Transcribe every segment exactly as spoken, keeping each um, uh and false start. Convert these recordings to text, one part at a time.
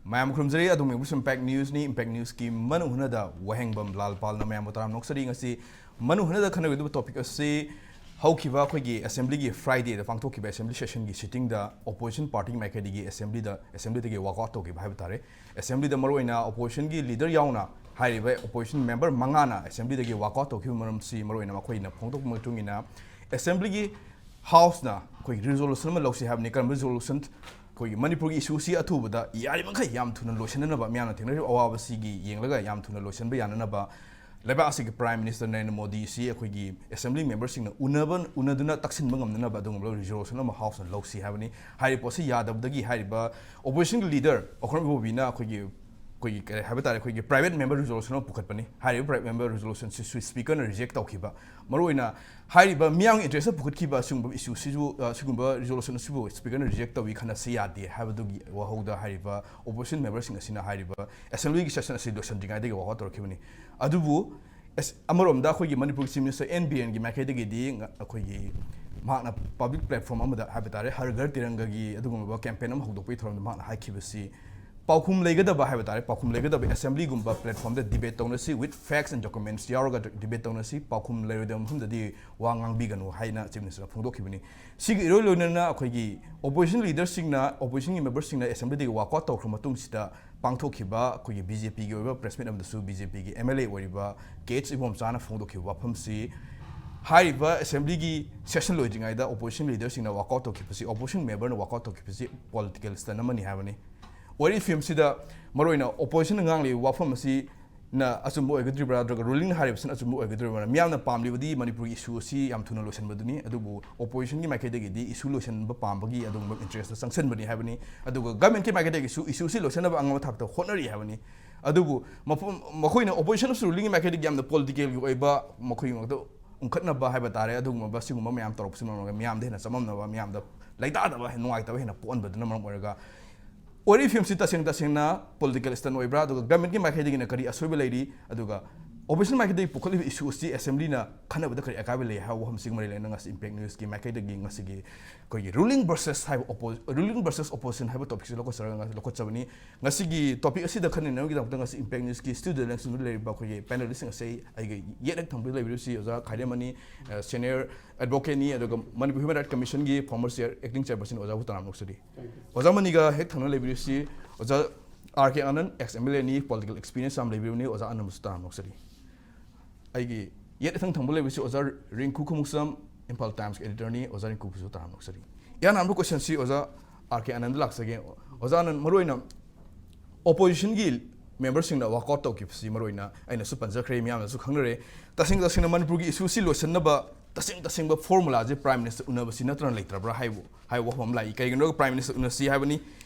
ꯃꯌꯥꯝ ꯈꯨꯔꯨꯝꯖꯔꯤ꯫ ꯑꯗꯨꯝ ꯌꯦꯡꯕꯁꯨ Impact Newsꯅꯤ꯫ Impact Newsꯀꯤ ꯃꯅꯨꯡ ꯍꯨꯅꯗ ꯋꯥꯍꯦꯡꯕꯝ ꯂꯥꯜꯄꯥꯜꯅ ꯃꯌꯥꯝꯕꯨ ꯇꯔꯥꯝꯅ ꯑꯣꯛꯆꯔꯤ꯫ ꯉꯁꯤ ꯃꯅꯨꯡ ꯍꯨꯅꯗ ꯈꯟꯅꯒꯗꯕ topic ꯑꯁꯤ ꯍꯧꯈꯤꯕ ꯑꯩꯈꯣꯏꯒꯤ assemblyꯒꯤ Fridayꯗ ꯄꯥꯡꯊꯣꯛꯈꯤꯕ assembly sessionꯒꯤ sittingꯗ opposition partyꯒꯤ ꯃꯥꯏꯀꯩꯗꯒꯤ assemblyꯗ assemblyꯗꯒꯤ walk out ꯇꯧꯈꯤꯕ ꯍꯥꯏꯕ ꯇꯥꯔꯦ꯫ Assemblyꯗ ꯃꯔꯨꯑꯣꯏꯅ oppositionꯒꯤ leader ꯌꯥꯎꯅ ꯍꯥꯏꯔꯤꯕ opposition member ꯃꯉꯥꯅ assemblyꯗꯒꯤ walk out ꯇꯧꯈꯤꯕ ꯃꯔꯝꯁꯤ ꯃꯔꯨꯑꯣꯏꯅ ꯃꯈꯣꯏꯅ ꯐꯣꯡꯗꯣꯛꯄ ꯃꯇꯨꯡ ꯏꯟꯅ assemblyꯒꯤ houseꯅ ꯑꯩꯈꯣꯏꯒꯤ resolution ꯑꯃ ꯂꯧꯁꯤ ꯍꯥꯏꯕꯅꯤ꯫ ꯀꯔꯝꯕ resolution? ꯑꯩꯈꯣꯏꯒꯤ ꯃꯅꯤꯄꯨꯔꯒꯤ issueꯁꯤ ꯑꯊꯨꯕꯗ ꯌꯥꯔꯤꯕꯃꯈꯩ ꯌꯥꯝ ꯊꯨꯅ ꯂꯣꯏꯁꯤꯟꯅꯅꯕ, ꯃꯤꯌꯥꯝꯅ ꯊꯦꯡꯅꯔꯤꯕ ꯑꯋꯥꯕꯁꯤꯒꯤ ꯌꯦꯡꯂꯒ ꯌꯥꯝ ꯊꯨꯅ ꯂꯣꯏꯁꯤꯟꯕ ꯌꯥꯅꯅꯕ ꯂꯩꯕꯥꯛ ꯑꯁꯤꯒꯤ Prime Minister ꯅꯔꯦꯟꯗ꯭ꯔ ꯃꯣꯗꯤꯁꯤ ꯑꯩꯈꯣꯏꯒꯤ assembly memberꯁꯤꯡꯅ ꯎꯅꯕ, ꯎꯅꯗꯨꯅ ꯇꯛꯁꯤꯟꯕ ꯉꯝꯅꯅꯕ ꯑꯗꯨꯒꯨꯝꯕ resolution ꯑꯃ houseꯅ ꯂꯧꯁꯤ ꯍꯥꯏꯕꯅꯤ꯫ ꯍꯥꯏꯔꯤꯕ ꯄꯣꯠꯁꯤ ꯌꯥꯗꯕꯗꯒꯤ ꯍꯥꯏꯔꯤꯕ oppositionꯒꯤ leader ꯑꯣꯀ꯭ꯔꯝ ꯏꯕꯣꯕꯤꯅ ꯑꯩꯈꯣꯏꯒꯤ ꯑꯩꯈꯣꯏꯒꯤ ꯀꯔꯤ ꯍꯥꯏꯕ ꯇꯥꯔꯦ, ꯑꯩꯈꯣꯏꯒꯤ private member resolution ꯑꯃ ꯄꯨꯈꯠꯄꯅꯤ꯫ ꯍꯥꯏꯔꯤꯕ private member resolutionꯁꯤꯁꯨ speakerꯅ reject ꯇꯧꯈꯤꯕ꯫ ꯃꯔꯨꯑꯣꯏꯅ ꯍꯥꯏꯔꯤꯕ ꯃꯤꯌꯥꯝꯒꯤ interestꯇ ꯄꯨꯈꯠꯈꯤꯕ ꯑꯁꯤꯒꯨꯝꯕ issueꯁꯤꯁꯨ, ꯑ, ꯑꯁꯤꯒꯨꯝꯕ resolution ꯑꯁꯤꯕꯨ speakerꯅ reject ꯇꯧꯏ, ꯈꯟꯅꯁꯤ ꯌꯥꯗꯦ ꯍꯥꯏꯕꯗꯨꯒꯤ ꯋꯥꯍꯧꯗ ꯍꯥꯏꯔꯤꯕ opposition memberꯁꯤꯡ ꯑꯁꯤꯅ ꯍꯥꯏꯔꯤꯕ assemblyꯒꯤ session ꯑꯁꯤ ꯂꯣꯏꯁꯤꯟꯗ꯭ꯔꯤꯉꯩꯗꯒꯤ walk out ꯇꯧꯔꯛꯈꯤꯕꯅꯤ꯫ ꯑꯗꯨꯕꯨ ꯑꯁ, ꯑꯃꯔꯣꯝꯗ ꯑꯩꯈꯣꯏꯒꯤ ꯃꯅꯤꯄꯨꯔꯒꯤ Chief Minister ꯑꯦꯟ ꯕꯤꯔꯦꯟꯒꯤ ꯃꯥꯏꯀꯩꯗꯒꯤꯗꯤ ꯉ-, ꯑꯩꯈꯣꯏꯒꯤ ꯃꯍꯥꯛꯅ public platform ꯑꯃꯗ ꯍꯥꯏꯕ ꯇꯥꯔꯦ, ꯍꯔ ꯘꯔ ꯇꯤꯔꯪꯒꯥꯒꯤ ꯑꯗꯨꯒꯨꯝꯂꯕ campaign ꯑꯃ ꯍꯧꯗꯣꯛꯄꯒꯤ ꯊꯧꯔꯝꯗ ꯃꯍꯥꯛꯅ ꯍꯥꯏꯈꯤꯕꯁꯤ, ꯄꯥꯎꯈꯨꯝ ꯂꯩꯒꯗꯕ ꯍꯥꯏꯕ ꯇꯥꯔꯦ, ꯄꯥꯎꯈꯨꯝ ꯂꯩꯒꯗꯕ assemblyꯒꯨꯝꯕ platformꯗ debate ꯇꯧꯅꯁꯤ, with facts and documents ꯌꯥꯎꯔꯒ debate ꯇꯧꯅꯁꯤ, ꯄꯥꯎꯈꯨꯝ ꯂꯩꯔꯣꯏꯗꯕ ꯃꯐꯝꯗꯗꯤ ꯋꯥ ꯉꯥꯡꯕꯤꯒꯅꯨ ꯍꯥꯏꯅ Chief Ministerꯅ ꯐꯣꯡꯗꯣꯛꯈꯤꯕꯅꯤ꯫ ꯁꯤꯒ ꯏꯔꯣꯏ ꯂꯣꯏꯅꯅ ꯑꯩꯈꯣꯏꯒꯤ opposition leaderꯁꯤꯡꯅ, oppositionꯒꯤ memberꯁꯤꯡꯅ assemblyꯗꯒꯤ walk out ꯇꯧꯈ꯭ꯔ ꯃꯇꯨꯡꯁꯤꯗ ꯄꯥꯡꯊꯣꯛꯈꯤꯕ ꯑꯩꯈꯣꯏꯒꯤ BJPꯒꯤ ꯑꯣꯏꯕ press meet ꯑꯃꯗꯁꯨ BJPꯒꯤ MLA ꯑꯣꯏꯔꯤꯕ ꯀꯦ ꯑꯩꯆ ꯏꯕꯣꯝꯆꯥꯅ ꯐꯣꯡꯗꯣꯛꯈꯤꯕ ꯋꯥꯐꯝꯁꯤ, ꯍꯥꯏꯔꯤꯕ assemblyꯒꯤ session ꯂꯣꯏꯗ꯭ꯔꯤꯉꯩꯗ opposition leaderꯁꯤꯡꯅ walk out ꯇꯧꯈꯤꯕꯁꯤ, opposition memberꯅ walk out ꯇꯧꯈꯤꯕꯁꯤ political stunt ꯑꯃꯅꯤ ꯍꯥꯏꯕꯅꯤ꯫ ꯋꯥꯔꯤ ꯐꯤꯂꯝꯁꯤꯗ ꯃꯔꯨꯑꯣꯏꯅ oppositionꯅ ꯉꯥꯡꯂꯤꯕ ꯋꯥꯐꯝ ꯑꯁꯤꯅ ꯑꯆꯨꯝꯕ ꯑꯣꯏꯒꯗ꯭ꯔꯤꯕ꯭ꯔꯥ ꯅꯠꯇ꯭ꯔꯒ rulingꯅ ꯍꯥꯏꯔꯤꯕꯁꯤꯅ ꯑꯆꯨꯝꯕ ꯑꯣꯏꯒꯗ꯭ꯔꯤꯕ꯭ꯔꯥ? ꯃꯤꯌꯥꯝꯅ ꯄꯥꯝꯂꯤꯕꯗꯤ ꯃꯅꯤꯄꯨꯔꯒꯤ issue ꯑꯁꯤ ꯌꯥꯝ ꯊꯨꯅ ꯂꯣꯏꯁꯤꯟꯕꯗꯨꯅꯤ, ꯑꯗꯨꯕꯨ oppositionꯒꯤ ꯃꯥꯏꯀꯩꯗꯒꯤꯗꯤ issue ꯂꯣꯏꯁꯤꯟꯕ ꯄꯥꯝꯕꯒꯤ ꯑꯗꯨꯒꯨꯝꯕ interestꯇ ꯆꯪꯁꯤꯟꯕꯅꯤ ꯍꯥꯏꯕꯅꯤ꯫ ꯑꯗꯨꯒ governmentꯀꯤ ꯃꯥꯏꯀꯩꯗꯒꯤꯁꯨ issueꯁꯤ ꯂꯣꯏꯁꯤꯟꯅꯕ ꯑꯉꯝꯕ ꯊꯥꯛꯇ ꯍꯣꯠꯅꯔꯤ ꯍꯥꯏꯕꯅꯤ꯫ ꯑꯗꯨꯕꯨ ꯃꯐꯝ, ꯃꯈꯣꯏꯅ opposition ꯑꯃꯁꯨꯡ rulingꯒꯤ ꯃꯥꯏꯀꯩꯗꯒꯤ ꯌꯥꯝꯅ politicalꯒꯤ ꯑꯣꯏꯕ ꯃꯈꯣꯏꯒꯤ ꯃꯔꯛꯇ ꯎꯪꯈꯠꯅꯕ ꯍꯥꯏꯕ ꯇꯥꯔꯦ, ꯑꯗꯨꯒꯨꯝꯕ ꯁꯤꯒꯨꯝꯕ ꯃꯌꯥꯝ ꯇꯧꯔꯛꯄꯁꯤꯅ ꯃꯔꯝ ꯑꯣꯏꯔꯒ ꯃꯤꯌꯥꯝꯗ ꯍꯦꯟꯅ ꯆꯃꯝꯅꯕ, ꯃꯤꯌꯥꯝꯗ ꯂꯩꯇꯥꯗꯕ, ꯍꯦꯟꯅ ꯅꯨꯡꯉꯥꯏꯇꯕ ꯍꯦꯟꯅ ꯄꯣꯛꯍꯟꯕꯗꯨꯅ ꯃꯔꯝ ꯑꯣꯏꯔꯒ ꯋꯥꯔꯤ ꯐꯤꯂꯝꯁꯤ ꯇꯁꯦꯡ ꯇꯁꯦꯡꯅ political stunt ꯑꯣꯏꯕ꯭ꯔꯥ, ꯑꯗꯨꯒ governmentꯀꯤ ꯃꯥꯏꯀꯩꯗꯒꯤꯅ ꯀꯔꯤ ꯑꯁꯣꯏꯕ ꯂꯩꯔꯤ, ꯑꯗꯨꯒ ꯑꯣꯄꯣꯖꯤꯁꯟ ꯃꯥꯏꯀꯩꯗꯒꯤ ꯄꯨꯈꯠꯂꯤꯕ ꯏꯁꯨ ꯑꯁꯤ ꯑꯦꯁꯦꯝꯕ꯭ꯂꯤꯅ ꯈꯟꯅꯕꯗ ꯀꯔꯤ ꯑꯀꯥꯏꯕ ꯂꯩ ꯍꯥꯏꯕ ꯋꯥꯐꯝꯁꯤꯒ ꯃꯔꯤ ꯂꯩꯅꯅ ꯉꯁꯤ ꯏꯝꯄꯦꯛ ꯅ꯭ꯌꯨꯁꯀꯤ ꯃꯥꯏꯀꯩꯗꯒꯤ ꯉꯁꯤꯒꯤ ꯑꯩꯈꯣꯏꯒꯤ ꯔꯨꯂꯤꯡ ꯚꯔꯁꯦꯁ ꯍꯥꯏꯕ ꯑꯣꯄꯣ ꯔꯨꯂꯤꯡ ꯚꯔꯁꯦꯁ ꯑꯣꯄꯣꯖꯤꯁꯟ ꯍꯥꯏꯕ ꯇꯣꯄꯤꯛꯁꯤ ꯂꯧꯈꯠꯆꯔꯒ ꯉꯁꯤ ꯂꯧꯈꯠꯆꯕꯅꯤ꯫ ꯉꯁꯤꯒꯤ ꯇꯣꯄꯤꯛ ꯑꯁꯤꯗ ꯈꯟꯅꯅꯕꯒꯤꯗꯃꯛꯇ ꯉꯁꯤ ꯏꯝꯄꯦꯛ ꯅ꯭ꯌꯨꯁꯀꯤ ꯁ꯭ꯇꯨꯗꯤꯑꯣ ꯂꯦꯡꯁꯤꯡꯗ ꯂꯩꯔꯤꯕ ꯑꯩꯈꯣꯏꯒꯤ ꯄꯦꯅꯦꯂꯤꯁꯁꯤꯡ ꯑꯁꯤ ꯑꯩꯒꯤ ꯌꯦꯠ ꯍꯦꯛ ꯊꯪꯕꯗ ꯂꯩꯕꯤꯔꯤꯕꯁꯤ ꯑꯣꯖꯥ ꯈꯥꯏꯔꯦꯝꯃꯅꯤ, ꯁꯦꯅꯤꯌꯔ ꯑꯦꯗꯚꯣꯀꯦꯠꯅꯤ, ꯑꯗꯨꯒ ꯃꯅꯤꯄꯨꯔ ꯍ꯭ꯌꯨꯃꯦꯟ ꯔꯥꯏꯠ ꯀꯃꯤꯁꯟꯒꯤ ꯐꯣꯔꯃꯔ ꯆꯤꯌꯔ ꯑꯦꯛꯇꯤꯡ ꯆꯤꯌꯔꯄꯔꯁꯟ ꯑꯣꯖꯥꯕꯨ ꯇꯔꯥꯝꯅ ꯑꯣꯛꯆꯔꯤ꯫ ꯑꯣꯖꯥ ꯃꯅꯤꯒ ꯍꯦꯛ ꯊꯪꯅ ꯂꯩꯕꯤꯔꯤꯕꯁꯤ ꯑꯣꯖꯥ ꯑꯥꯔ ꯀꯦ ꯑꯥꯅꯟ, ꯑꯦꯛꯁ ꯑꯦꯝ ꯑꯦꯜ ꯑꯦꯅꯤ, ꯄꯣꯂꯤꯇꯤꯀꯦꯜ ꯑꯦꯛꯁꯄꯤꯔꯤꯌꯦꯟꯁ ꯌꯥꯝ ꯂꯩꯕꯤꯔꯕꯅꯤ꯫ ꯑꯣꯖꯥ ꯑꯥꯅꯟꯕꯨꯁꯨ ꯇꯔꯥꯝꯅ ꯑꯣꯛꯆꯔꯤ꯫ ꯑꯩꯒꯤ ꯌꯦꯠ ꯏꯊꯪ ꯊꯪꯕ ꯂꯩꯕꯁꯤ ꯑꯣꯖꯥ ꯔꯤꯡꯀꯨ ꯈꯨꯃꯨꯛꯆꯝ, ꯏꯝꯐꯥꯜ ꯇꯥꯏꯝꯁꯀꯤ ꯑꯦꯗꯤꯇꯔꯅꯤ꯫ ꯑꯣꯖꯥ ꯔꯤꯡꯀꯨꯕꯨꯁꯨ ꯇꯔꯥꯝꯅ ꯑꯣꯛꯆꯔꯤ꯫ ꯏꯍꯥꯟ ꯍꯥꯟꯕ ꯀꯣꯏꯁꯟꯁꯤ ꯑꯣꯖꯥ ꯑꯥꯔ ꯀꯦ ꯑꯥꯅꯟꯗ ꯂꯥꯛꯆꯒꯦ꯫ ꯑꯣꯖꯥ ꯑꯥꯅꯟ, ꯃꯔꯨꯑꯣꯏꯅ ꯑꯣꯄꯣꯖꯤꯁꯟꯒꯤ ꯃꯦꯝꯕꯔꯁꯤꯡꯅ ꯋꯥꯛꯑꯥꯎꯠ ꯇꯧꯈꯤꯕꯁꯤ ꯃꯔꯨꯑꯣꯏꯅ ꯑꯩꯅꯁꯨ ꯄꯟꯖꯈ꯭ꯔꯦ, ꯃꯤꯌꯥꯝꯅꯁꯨ ꯈꯪꯅꯔꯦ꯫ ꯇꯁꯦꯡ ꯇꯁꯦꯡꯅ ꯃꯅꯤꯄꯨꯔꯒꯤ ꯏꯁꯨꯁꯤ ꯂꯣꯏꯁꯤꯟꯅꯕ ꯇꯁꯦꯡ ꯇꯁꯦꯡꯕ ꯐꯣꯔꯃꯨꯂꯥꯁꯦ ꯄ꯭ꯔꯥꯏꯝ ꯃꯤꯅꯤꯁꯇꯔ ꯎꯅꯕꯁꯤ ꯅꯠꯇꯅ ꯂꯩꯇ꯭ꯔꯕ꯭ꯔꯥ ꯍꯥꯏꯕꯨ ꯍꯥꯏꯕ ꯋꯥꯐꯝ ꯑꯃ ꯂꯥꯛꯏ꯫ ꯀꯩꯒꯤꯅꯣ ꯍꯥꯏꯔꯒ ꯄ꯭ꯔꯥꯏꯝ ꯃꯤꯅꯤꯁꯇꯔ ꯎꯅꯁꯤ ꯍꯥꯏꯕꯅꯤ,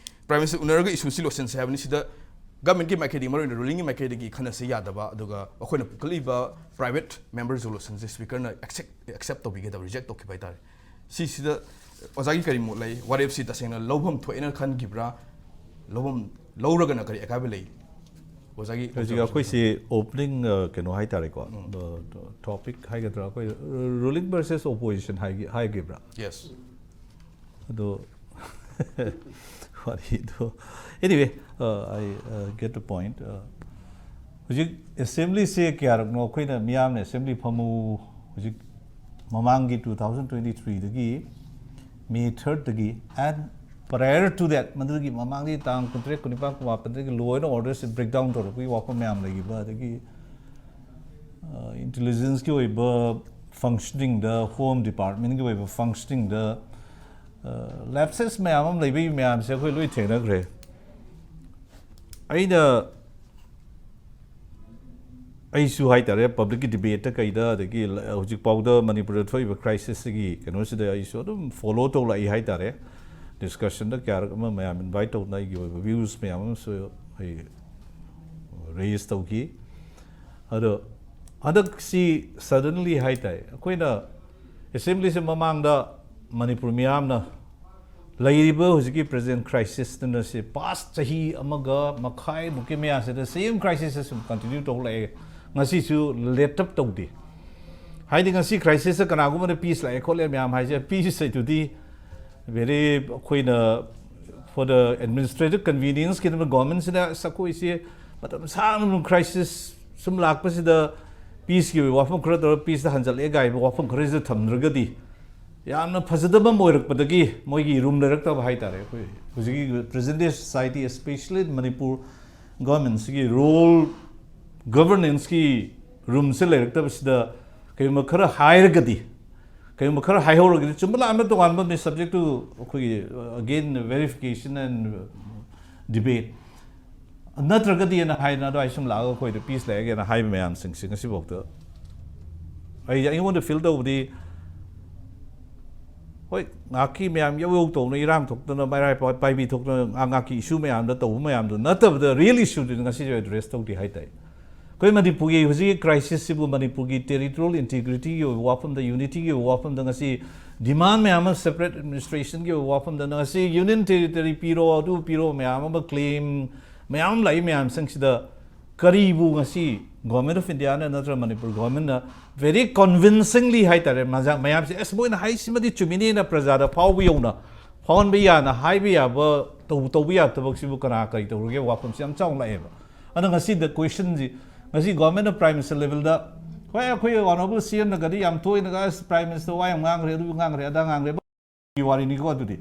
ꯄ꯭ꯔꯥꯏꯝ ꯃꯤꯅꯤꯁꯇꯔ ꯎꯅꯔꯒ ꯏꯁꯨꯁꯤ ꯂꯣꯏꯁꯤꯟꯁꯤ ꯍꯥꯏꯕꯅꯤ꯫ ꯁꯤꯗ ꯒꯃꯦꯟꯠꯀꯤ ꯃꯥꯏꯀꯩꯗꯒꯤ, ꯃꯔꯨꯑꯣꯏꯅ ꯔꯨꯂꯤꯡꯒꯤ ꯃꯥꯏꯀꯩꯗꯒꯤ ꯈꯟꯅꯁꯤ ꯌꯥꯗꯕ, ꯑꯗꯨꯒ ꯑꯩꯈꯣꯏꯅ ꯄꯨꯈꯠꯂꯤꯕ ꯄ꯭ꯔꯥꯏꯚꯦꯠ ꯃꯦꯝꯕꯔ ꯔꯤꯖꯣꯂꯨꯁꯟꯁꯦ ꯁ꯭ꯄꯤꯀꯔꯅ ꯑꯦꯛꯁꯦꯞ ꯑꯦꯛꯁꯦꯞ ꯇꯧꯕꯤꯒꯗꯕ, ꯔꯤꯖꯦꯛ ꯇꯧꯈꯤꯕ ꯍꯥꯏꯇꯥꯔꯦ꯫ ꯁꯤꯁꯤꯗ ꯑꯣꯖꯥꯒꯤ ꯀꯔꯤ ꯃꯣꯠ ꯂꯩ? ꯋꯥꯔꯦꯞꯁꯤ ꯇꯁꯦꯡꯅ ꯂꯧꯐꯝ ꯊꯣꯛꯑꯦꯅ ꯈꯟꯈꯤꯕ꯭ꯔꯥ? ꯂꯧꯐꯝ ꯂꯧꯔꯒꯅ ꯀꯔꯤ ꯑꯀꯥꯏꯕ ꯂꯩ? ꯑꯣꯖꯥꯒꯤ ꯍꯧꯖꯤꯛ ꯑꯩꯈꯣꯏꯁꯤ ꯑꯣꯄꯅꯤꯡ ꯀꯩꯅꯣ ꯍꯥꯏꯇꯥꯔꯦꯀꯣ, ꯇꯣꯄꯤꯛ ꯍꯥꯏꯒꯗ꯭ꯔꯥ, ꯑꯩꯈꯣꯏ ꯔꯨꯂꯤꯡ ꯚꯔꯁꯦꯁ ꯑꯣꯄꯣꯖꯤꯁꯟ ꯍꯥꯏꯈꯤꯕ꯭ꯔꯥ? ꯌꯦꯁ꯫ ꯑꯗꯣ ꯋꯥꯔꯤꯗꯣ, anyway, I get the point. ꯍꯧꯖꯤꯛ ꯑꯦꯁꯦꯝꯕ꯭ꯂꯤꯁꯦ ꯀꯌꯥꯔꯛꯅꯣ ꯑꯩꯈꯣꯏꯅ ꯃꯤꯌꯥꯝꯅ ꯑꯦꯁꯦꯝꯕ꯭ꯂꯤ ꯐꯝꯃꯨ, ꯍꯧꯖꯤꯛ ꯃꯃꯥꯡꯒꯤ ꯇꯨ ꯊꯥꯎꯖꯟ ꯇ꯭ꯋꯦꯟꯇꯤ ꯊ꯭ꯔꯤꯗꯒꯤ ꯃꯦ ꯊꯥꯔꯠꯇꯒꯤ, and prior to that, ꯃꯗꯨꯒꯤ ꯃꯃꯥꯡꯗꯒꯤ ꯇꯥꯡ ꯀꯨꯟꯇꯔꯦꯠ, ꯀꯨꯟꯅꯤꯄꯥꯟ, ꯀꯨꯟꯃꯥꯄꯟꯗꯒꯤ ꯂꯣ ꯑꯦꯟ ꯑꯣꯔꯗꯔꯁꯦ ꯕ꯭ꯔꯦꯛ ꯗꯥꯎꯟ ꯇꯧꯔꯛꯄꯒꯤ ꯋꯥꯐꯝ ꯃꯌꯥꯝ ꯂꯩꯈꯤꯕ, ꯑꯗꯒꯤ ꯏꯟꯇꯦꯂꯤꯖꯦꯟꯁꯀꯤ ꯑꯣꯏꯕ ꯐꯪꯁꯅꯤꯡꯗ, ꯍꯣꯝ ꯗꯤꯄꯥꯔꯠꯃꯦꯟꯒꯤ ꯑꯣꯏꯕ ꯐꯪꯁꯅꯤꯡꯗ ꯂꯦꯞꯁꯦꯁ ꯃꯌꯥꯝ ꯑꯃ ꯂꯩꯕꯒꯤ ꯃꯌꯥꯝꯁꯦ ꯑꯩꯈꯣꯏ ꯂꯣꯏ ꯊꯦꯡꯅꯈ꯭ꯔꯦ꯫ ꯑꯩꯅ ꯑꯩꯁꯨ ꯍꯥꯏꯇꯥꯔꯦ, ꯄꯕ꯭ꯂꯤꯛꯀꯤ ꯗꯤꯕꯦꯠꯇ ꯀꯩꯗ, ꯑꯗꯒꯤ ꯍꯧꯖꯤꯛꯐꯥꯎꯗ ꯃꯅꯤꯄꯨꯔꯗ ꯊꯣꯛꯏꯕ ꯀ꯭ꯔꯥꯏꯁꯤꯁꯁꯤꯒꯤ ꯀꯩꯅꯣꯁꯤꯗ ꯑꯩꯁꯨ ꯑꯗꯨꯝ ꯐꯣꯂꯣ ꯇꯧꯔꯛꯏ ꯍꯥꯏꯇꯥꯔꯦ꯫ ꯗꯤꯁꯀꯁꯟꯗ ꯀꯌꯥꯔꯛ ꯑꯃ ꯃꯌꯥꯝ ꯏꯟꯚꯥꯏꯠ ꯇꯧꯗꯅ ꯑꯩꯒꯤ ꯑꯣꯏꯕ ꯚ꯭ꯌꯨꯁ ꯃꯌꯥꯝ ꯑꯃꯁꯨ ꯑꯩ ꯔꯦꯖ ꯇꯧꯈꯤ꯫ ꯑꯗꯣ ꯍꯟꯗꯛꯁꯤ ꯁꯗꯟꯂꯤ ꯍꯥꯏꯇꯥꯔꯦ, ꯑꯩꯈꯣꯏꯅ ꯑꯦꯁꯦꯝꯕ꯭ꯂꯤꯁꯦ ꯃꯃꯥꯡꯗ ꯃꯅꯤꯄꯨꯔ ꯃꯤꯌꯥꯝꯅ ꯂꯩꯔꯤꯕ ꯍꯧꯖꯤꯛꯀꯤ ꯄ꯭ꯔꯖꯦꯟ ꯀ꯭ꯔꯥꯏꯁꯤꯁꯇꯨꯅ ꯁꯤ ꯄꯥꯁ ꯆꯍꯤ ꯑꯃꯒ ꯃꯈꯥꯏꯃꯨꯛꯀꯤ ꯃꯌꯥꯁꯤꯗ ꯁꯦꯝ ꯀ꯭ꯔꯥꯏꯁꯤꯁꯁꯦ ꯁꯨꯝ ꯀꯟꯇꯤꯅ꯭ꯌꯨ ꯇꯧ ꯂꯥꯛꯑꯦ꯫ ꯉꯁꯤꯁꯨ let up ꯇꯧꯗꯦ꯫ ꯍꯥꯏꯗꯤ ꯉꯁꯤ crisis ꯀꯅꯥꯒꯨꯝꯕꯅ peace ꯂꯥꯛꯑꯦ ꯈꯣꯠꯂꯦ ꯃꯌꯥꯝ ꯍꯥꯏꯁꯦ, peace ꯍꯥꯏꯗꯨꯗꯤ very ꯑꯩꯈꯣꯏꯅ for the administrative convenience ꯀꯤꯗꯃꯛ government ꯁꯤꯅ ꯑꯁ ꯑꯩꯈꯣꯏꯁꯦ ꯃꯇꯝ ꯁꯥꯡꯅ crisis ꯁꯨꯝ ꯂꯥꯛꯄꯁꯤꯗ peace ꯀꯤ ꯑꯣꯏꯕ ꯋꯥꯐꯝ ꯈꯔ ꯇꯧꯔꯒ peace ꯇ ꯍꯟꯖꯜꯂꯛꯑꯦ ꯀꯥꯏꯕ ꯋꯥꯐꯝ ꯈꯔꯁꯤꯗ ꯊꯝꯗ꯭ꯔꯒꯗꯤ ꯌꯥꯝꯅ ꯐꯖꯗꯕ ꯑꯃ ꯑꯣꯏꯔꯛꯄꯗꯒꯤ ꯃꯣꯏꯒꯤ room ꯂꯩꯔꯛꯇꯕ ꯍꯥꯏꯇꯥꯔꯦ꯫ ꯑꯩꯈꯣꯏ ꯍꯧꯖꯤꯛꯀꯤ present day society, especially Manipur government ꯁꯤꯒꯤ role, governance ꯀꯤ room ꯁꯦ ꯂꯩꯔꯛꯇꯕꯁꯤꯗ ꯀꯩꯒꯨꯝꯕ ꯈꯔ ꯍꯥꯏꯔꯒꯗꯤ, ꯀꯩꯒꯨꯝꯕ ꯈꯔ ꯍꯥꯏꯍꯧꯔꯒꯗꯤ, ꯆꯨꯝꯕ ꯂꯥꯟꯕ ꯇꯣꯉꯥꯟꯕ ꯑꯃꯅꯤ, subject to ꯑꯩꯈꯣꯏꯒꯤ, uh, again verification and debate꯫ ꯅꯠꯇ꯭ꯔꯒꯗꯤ ꯑꯅ ꯍꯥꯏꯗꯅ ꯑꯗꯨꯋꯥꯏ ꯁꯨꯝ ꯂꯥꯛꯑꯒ ꯑꯩꯈꯣꯏꯗ peace ꯂꯩꯔꯒꯦꯅ ꯍꯥꯏꯕ ꯃꯌꯥꯝꯁꯤꯡꯁꯦ ꯉꯁꯤꯐꯥꯎꯗ ꯑꯩ, ꯑꯩꯉꯣꯟꯗ feel ꯇꯧꯕꯗꯤ, ꯍꯣꯏ, ꯉꯥꯏꯍꯥꯛꯀꯤ ꯃꯌꯥꯝ ꯌꯧ ꯌꯧ ꯇꯧꯅ, ꯏꯔꯥꯡ ꯊꯣꯛꯇꯅ, ꯃꯩꯔꯥ ꯄꯥꯏꯕꯤ ꯊꯣꯛꯇꯅ, ꯉꯥꯏꯍꯥꯛ ꯉꯥꯏꯍꯥꯛꯀꯤ issue ꯃꯌꯥꯝꯗ ꯇꯧꯕ ꯃꯌꯥꯝꯗꯨ ꯅꯠꯇꯕꯗ real issue ꯗꯨꯗꯤ ꯉꯁꯤꯁꯨ address ꯇꯧꯗꯦ ꯍꯥꯏꯇꯥꯔꯦ꯫ ꯑꯩꯈꯣꯏ ꯃꯅꯤꯄꯨꯔꯒꯤ ꯍꯧꯖꯤꯛꯀꯤ crisis ꯁꯤꯕꯨ ꯃꯅꯤꯄꯨꯔꯒꯤ territorial integrity ꯒꯤ ꯑꯣꯏꯕ ꯋꯥꯐꯝꯗ, unity ꯒꯤ ꯑꯣꯏꯕ ꯋꯥꯐꯝꯗ ꯉꯁꯤ demand ꯃꯌꯥꯝ ꯑꯃ separate administration ꯒꯤ ꯑꯣꯏꯕ ꯋꯥꯐꯝꯗ ꯉꯁꯤ union territory ꯄꯤꯔꯣ, ꯑꯗꯨ ꯄꯤꯔꯣ ꯃꯌꯥꯝ ꯑꯃ claim ꯃꯌꯥꯝ ꯑꯃ ꯂꯥꯛꯏ ꯃꯌꯥꯝꯁꯤꯡꯁꯤꯗ ꯀꯔꯤꯕꯨ ꯉꯁꯤ Government of India ꯅ ꯅꯠꯇ꯭ꯔꯒ ꯃꯅꯤꯄꯨꯔ government ꯅ very convincingly ꯍꯥꯏꯇꯥꯔꯦ, ꯃꯖꯥ-, ꯃꯌꯥꯝꯁꯦ ꯑꯁ ꯃꯣꯏꯅ ꯍꯥꯏꯁꯤꯃꯗꯤ ꯆꯨꯝꯃꯤꯅꯦꯅ ꯄ꯭ꯔꯖꯥꯗ ꯐꯥꯎꯕ ꯌꯧꯅ ꯐꯥꯎꯍꯟꯕ ꯌꯥꯅ ꯍꯥꯏꯕ ꯌꯥꯕ, ꯇꯧ-, ꯇꯧꯕ ꯌꯥꯕ ꯊꯕꯛꯁꯤꯕꯨ ꯀꯅꯥ ꯀꯔꯤ ꯇꯧꯔꯒꯦ ꯋꯥꯐꯝꯁꯤ ꯌꯥꯝ ꯆꯥꯎꯅ ꯂꯥꯛꯑꯦꯕ꯫ ꯑꯗꯣ ꯉꯁꯤꯗ question ꯁꯤ, ꯉꯁꯤ government ꯅ Prime Minister level ꯗ, ꯍꯣꯏ, ꯑꯩꯈꯣꯏ honourable C M ꯅꯒꯗꯤ ꯌꯥꯝ ꯇꯣꯏꯅꯒ ꯑꯁ Prime Minister ꯋꯥ ꯌꯥꯝ ꯉꯥꯡꯈ꯭ꯔꯦ, ꯑꯗꯨ ꯉꯥꯡꯈ꯭ꯔꯦ, ꯑꯗꯥ ꯉꯥꯡꯈ꯭ꯔꯦ, ꯋꯥꯔꯤꯅꯤꯀꯣ ꯑꯗꯨꯗꯤ꯫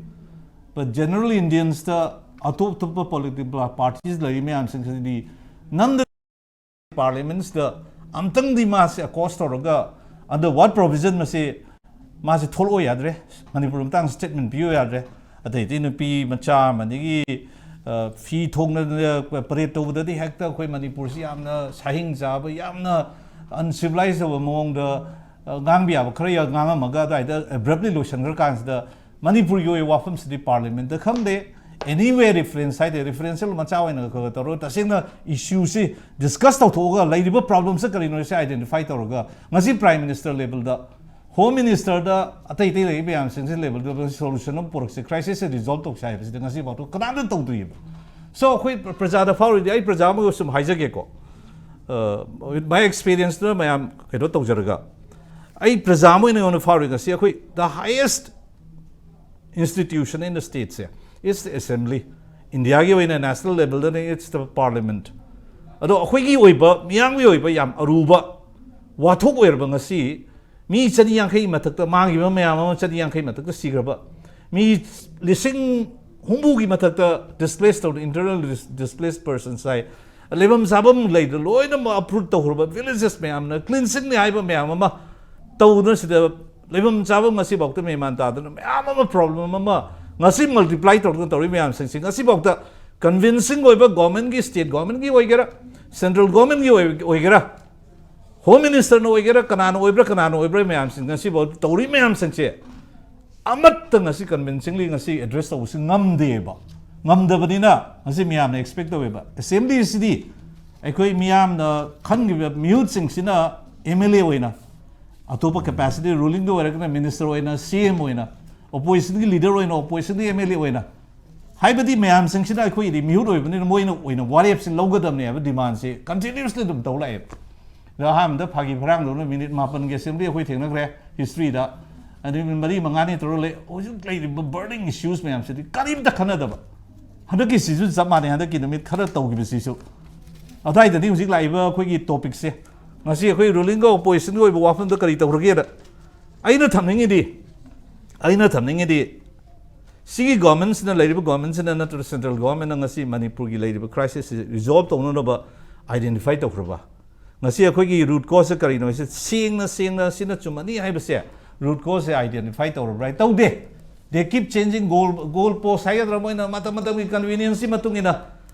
But general Indians ꯇ, ꯑꯇꯣꯞ ꯑꯇꯣꯞꯄ political parties ꯂꯩꯔꯤ ꯃꯌꯥꯝꯁꯤꯡꯁꯤꯗꯤ ꯅꯝꯗ parliaments ꯇ ꯑꯝꯇꯪꯗꯤ ꯃꯥꯁꯦ accost ꯇꯧꯔꯒ under what provision ꯃꯁꯦ ꯃꯥꯁꯦ ꯊꯣꯛꯂꯛꯑꯣ ꯌꯥꯗ꯭ꯔꯦ, ꯃꯅꯤꯄꯨꯔ ꯃꯇꯥꯡ statement ꯄꯤꯌꯣ ꯌꯥꯗ꯭ꯔꯦ꯫ ꯑꯇꯩ ꯑꯇꯩ ꯅꯨꯄꯤ ꯃꯆꯥ ꯑꯃꯗꯒꯤ, ꯑ, ꯐꯤ ꯊꯣꯡꯅ parade ꯇꯧꯕꯗꯗꯤ ꯍꯦꯛꯇ ꯑꯩꯈꯣꯏ ꯃꯅꯤꯄꯨꯔꯁꯤ ꯌꯥꯝꯅ ꯁꯥꯍꯤꯡ ꯆꯥꯕ, ꯌꯥꯝꯅ uncivilized ꯑꯣꯏꯕ ꯃꯑꯣꯡꯗ, ꯑ, ꯉꯥꯡꯕ ꯌꯥꯕ ꯈꯔ ꯌꯥ-, ꯉꯥꯡꯉꯝꯃꯒ ꯑꯗꯨꯋꯥꯏꯗ abruptly ꯂꯣꯏꯁꯤꯟꯈ꯭ꯔ ꯀꯥꯟꯁꯤꯗ ꯃꯅꯤꯄꯨꯔꯒꯤ ꯑꯣꯏꯕ ꯋꯥꯐꯝꯁꯤꯗꯤ parliament ꯇ ꯈꯪꯗꯦ, anywhere reference ꯍꯥꯏꯗꯤ referential ꯃꯆꯥ ꯑꯣꯏꯅ ꯈꯔ ꯈꯔ ꯇꯧꯔꯒ ꯇꯁꯦꯡꯅ issue ꯁꯤ discuss ꯇꯧꯊꯣꯛꯑꯒ ꯂꯩꯔꯤꯕ problem ꯁꯦ ꯀꯔꯤꯅꯣ ꯁꯤ identify ꯇꯧꯔꯒ ꯉꯁꯤ Prime Minister level ꯗ, Home Minister ꯗ, ꯑꯇꯩ ꯑꯇꯩ ꯂꯩꯔꯤꯕ ꯃꯌꯥꯝꯁꯤꯡꯁꯤ level ꯗ solution ꯑꯃ ꯄꯨꯔꯛꯁꯤ, crisis ꯁꯦ resolve ꯇꯧꯁꯤ ꯍꯥꯏꯕꯁꯤꯗꯤ ꯉꯁꯤ ꯐꯥꯎꯗ ꯀꯅꯥꯝꯇ ꯇꯧꯗ꯭ꯔꯤꯕ꯫ So ꯑꯩꯈꯣꯏ ꯄ꯭ꯔꯖꯥꯗ ꯐꯥꯎꯔꯤꯗꯤ ꯑꯩ ꯄ꯭ꯔꯖꯥ ꯑꯃꯒ ꯁꯨꯝ ꯍꯥꯏꯖꯒꯦꯀꯣ, With my experience ꯇꯨꯅ ꯃꯌꯥꯝ ꯀꯩꯅꯣ ꯇꯧꯖꯔꯒ, ꯑꯩ ꯄ꯭ꯔꯖꯥ ꯑꯃ ꯑꯣꯏꯅ ꯑꯩꯉꯣꯟꯗ ꯐꯥꯎꯔꯤ, ꯉꯁꯤ ꯑꯩꯈꯣꯏ the highest institution in the state say is the assembly. ꯏꯟꯗꯤꯌꯥꯒꯤ ꯑꯣꯏꯅ national level ꯗꯅ it's the parliament. ꯑꯗꯣ ꯑꯩꯈꯣꯏꯒꯤ ꯑꯣꯏꯕ, ꯃꯤꯌꯥꯝꯒꯤ ꯑꯣꯏꯕ ꯌꯥꯝ ꯑꯔꯨꯕ ꯋꯥꯊꯣꯛ ꯑꯣꯏꯔꯕ ꯉꯁꯤ ꯃꯤ ꯆꯅꯤ ꯌꯥꯡꯈꯩ ꯃꯊꯛꯇ ꯃꯥꯡꯈꯤꯕ ꯃꯌꯥꯝ ꯑꯃ, ꯆꯅꯤ ꯌꯥꯡꯈꯩ ꯃꯊꯛꯇ ꯁꯤꯈ꯭ꯔꯕ ꯃꯤ ꯂꯤꯁꯤꯡ ꯍꯨꯝꯐꯨꯒꯤ ꯃꯊꯛꯇ displaced ꯇꯧꯗꯅ, internal displaced persons ꯍꯥꯏ, ꯂꯩꯐꯝ ꯆꯥꯐꯝ ꯂꯩꯗ ꯂꯣꯏꯅꯃꯛ uproot ꯇꯧꯈ꯭ꯔꯕ villages ꯃꯌꯥꯝꯅ, cleansing ꯅꯤ ꯍꯥꯏꯕ ꯃꯌꯥꯝ ꯑꯃ ꯇꯧꯗꯅ, ꯁꯤꯗ ꯂꯩꯐꯝ ꯆꯥꯐꯝ ꯉꯁꯤꯐꯥꯎꯗ ꯃꯦꯟ ꯃꯥꯟ ꯇꯥꯗꯅ ꯃꯌꯥꯝ ꯑꯃ problem ꯑꯃ ꯉꯁꯤ multiply ꯇꯧꯗꯅ ꯇꯧꯔꯤ ꯃꯌꯥꯝꯁꯤꯡꯁꯤ ꯉꯁꯤꯐꯥꯎꯗ convincing ꯑꯣꯏꯕ government ꯀꯤ, state government ꯀꯤ ꯑꯣꯏꯒꯦꯔꯥ, central government ꯀꯤ ꯑꯣꯏ-, ꯑꯣꯏꯒꯦꯔꯥ, Home Minister ꯅ ꯑꯣꯏꯒꯦꯔꯥ, ꯀꯅꯥꯅ ꯑꯣꯏꯕ꯭ꯔꯥ, ꯀꯅꯥꯅ ꯑꯣꯏꯕ꯭ꯔꯥ, ꯃꯌꯥꯝꯁꯤꯡ ꯉꯁꯤꯐꯥꯎ ꯇꯧꯔꯤ ꯃꯌꯥꯝꯁꯤꯡꯁꯦ ꯑꯃꯠꯇ ꯉꯁꯤ convincingly ꯉꯁꯤ address ꯇꯧꯕꯁꯤ ꯉꯝꯗꯦꯕ꯫ ꯉꯝꯗꯕꯅꯤꯅ ꯉꯁꯤ ꯃꯤꯌꯥꯝꯅ expect ꯇꯧꯋꯦꯕ꯫ Assembly ꯁꯤꯗꯤ ꯑꯩꯈꯣꯏ ꯃꯤꯌꯥꯝꯅ ꯈꯟꯈꯤꯕ ꯃꯤꯍꯨꯠꯁꯤꯡꯁꯤꯅ M L A ꯑꯣꯏꯅ, ꯑꯇꯣꯞꯄ capacity, ruling ꯗ ꯑꯣꯏꯔꯒꯅ minister ꯑꯣꯏꯅ, C M ꯑꯣꯏꯅ, opposition ꯒꯤ leader ꯑꯣꯏꯅ, opposition ꯒꯤ M L A ꯑꯣꯏꯅ, ꯍꯥꯏꯕꯗꯤ ꯃꯌꯥꯝꯁꯤꯡꯁꯤꯅ ꯑꯩꯈꯣꯏꯒꯤꯗꯤ ꯃꯤꯍꯨꯠ ꯑꯣꯏꯕꯅꯤꯅ ꯃꯣꯏꯅ ꯑꯣꯏꯅ ꯋꯥꯔꯦꯞꯁꯤ ꯂꯧꯒꯗꯕꯅꯦ ꯍꯥꯏꯕ demand ꯁꯤ continuously ꯑꯗꯨꯝ ꯇꯧ ꯂꯥꯛꯑꯦꯕ꯫ ꯑꯗ ꯑꯍꯥꯟꯕꯗ ꯐꯥꯒꯤ ꯐꯔꯥꯡꯗꯧꯅ minute ꯃꯥꯄꯟꯒꯤ assembly ꯑꯩꯈꯣꯏ ꯊꯦꯡꯅꯈ꯭ꯔꯦ history ꯗ꯫ ꯑꯗꯨ ꯃꯔꯤ ꯃꯉꯥꯅꯤ ꯇꯧꯔ ꯂꯩ꯫ ꯍꯧꯖꯤꯛ ꯂꯩꯔꯤꯕ burning issues ꯃꯌꯥꯝꯁꯤꯗꯤ ꯀꯔꯤꯝꯇ ꯈꯟꯅꯗꯕ꯫ ꯍꯟꯗꯛꯀꯤꯁꯤꯁꯨ ꯆꯞ ꯃꯥꯟꯅꯩ, ꯍꯟꯗꯛꯀꯤ ꯅꯨꯃꯤꯠ ꯈꯔ ꯇꯧꯈꯤꯕꯁꯤꯁꯨ꯫ ꯑꯗꯨꯋꯥꯏꯗꯗꯤ ꯍꯧꯖꯤꯛ ꯂꯥꯛꯏꯕ ꯑꯩꯈꯣꯏꯒꯤ topic ꯁꯦ, ꯉꯁꯤ ꯑꯩꯈꯣꯏ ruling ꯒ opposition ꯒ ꯑꯣꯏꯕ ꯋꯥꯐꯝꯗ ꯀꯔꯤ ꯇꯧꯈ꯭ꯔꯒꯦꯗ ꯑꯩꯅ ꯊꯝꯅꯤꯡꯉꯤꯗꯤ, ꯑꯩꯅ ꯊꯝꯅꯤꯡꯉꯤꯗꯤ, ꯁꯤꯒꯤ government ꯁꯤꯅ, ꯂꯩꯔꯤꯕ government ꯁꯤꯅ ꯅꯠꯇ꯭ꯔꯒ central government ꯅ ꯉꯁꯤ ꯃꯅꯤꯄꯨꯔꯒꯤ ꯂꯩꯔꯤꯕ crisis ꯁꯤ resolve ꯇꯧꯅꯅꯕ identify ꯇꯧꯈ꯭ꯔꯕ? ꯉꯁꯤ ꯑꯩꯈꯣꯏꯒꯤ root cause ꯁꯦ ꯀꯔꯤꯅꯣ ꯍꯥꯏꯁꯦ ꯁꯦꯡꯅ, ꯁꯦꯡꯅ ꯁꯤꯅ ꯆꯨꯝꯃꯅꯤ ꯍꯥꯏꯕꯁꯦ, root cause ꯁꯦ identify ꯇꯧꯔꯕ꯭ꯔꯥ? ꯇꯧꯗꯦ꯫ They keep changing goal, goal post ꯍꯥꯏꯒꯗ꯭ꯔꯥ, ꯃꯣꯏꯅ ꯃꯇꯝ ꯃꯇꯝꯒꯤ convenience ꯀꯤ ꯃꯇꯨꯡ ꯏꯟꯅ,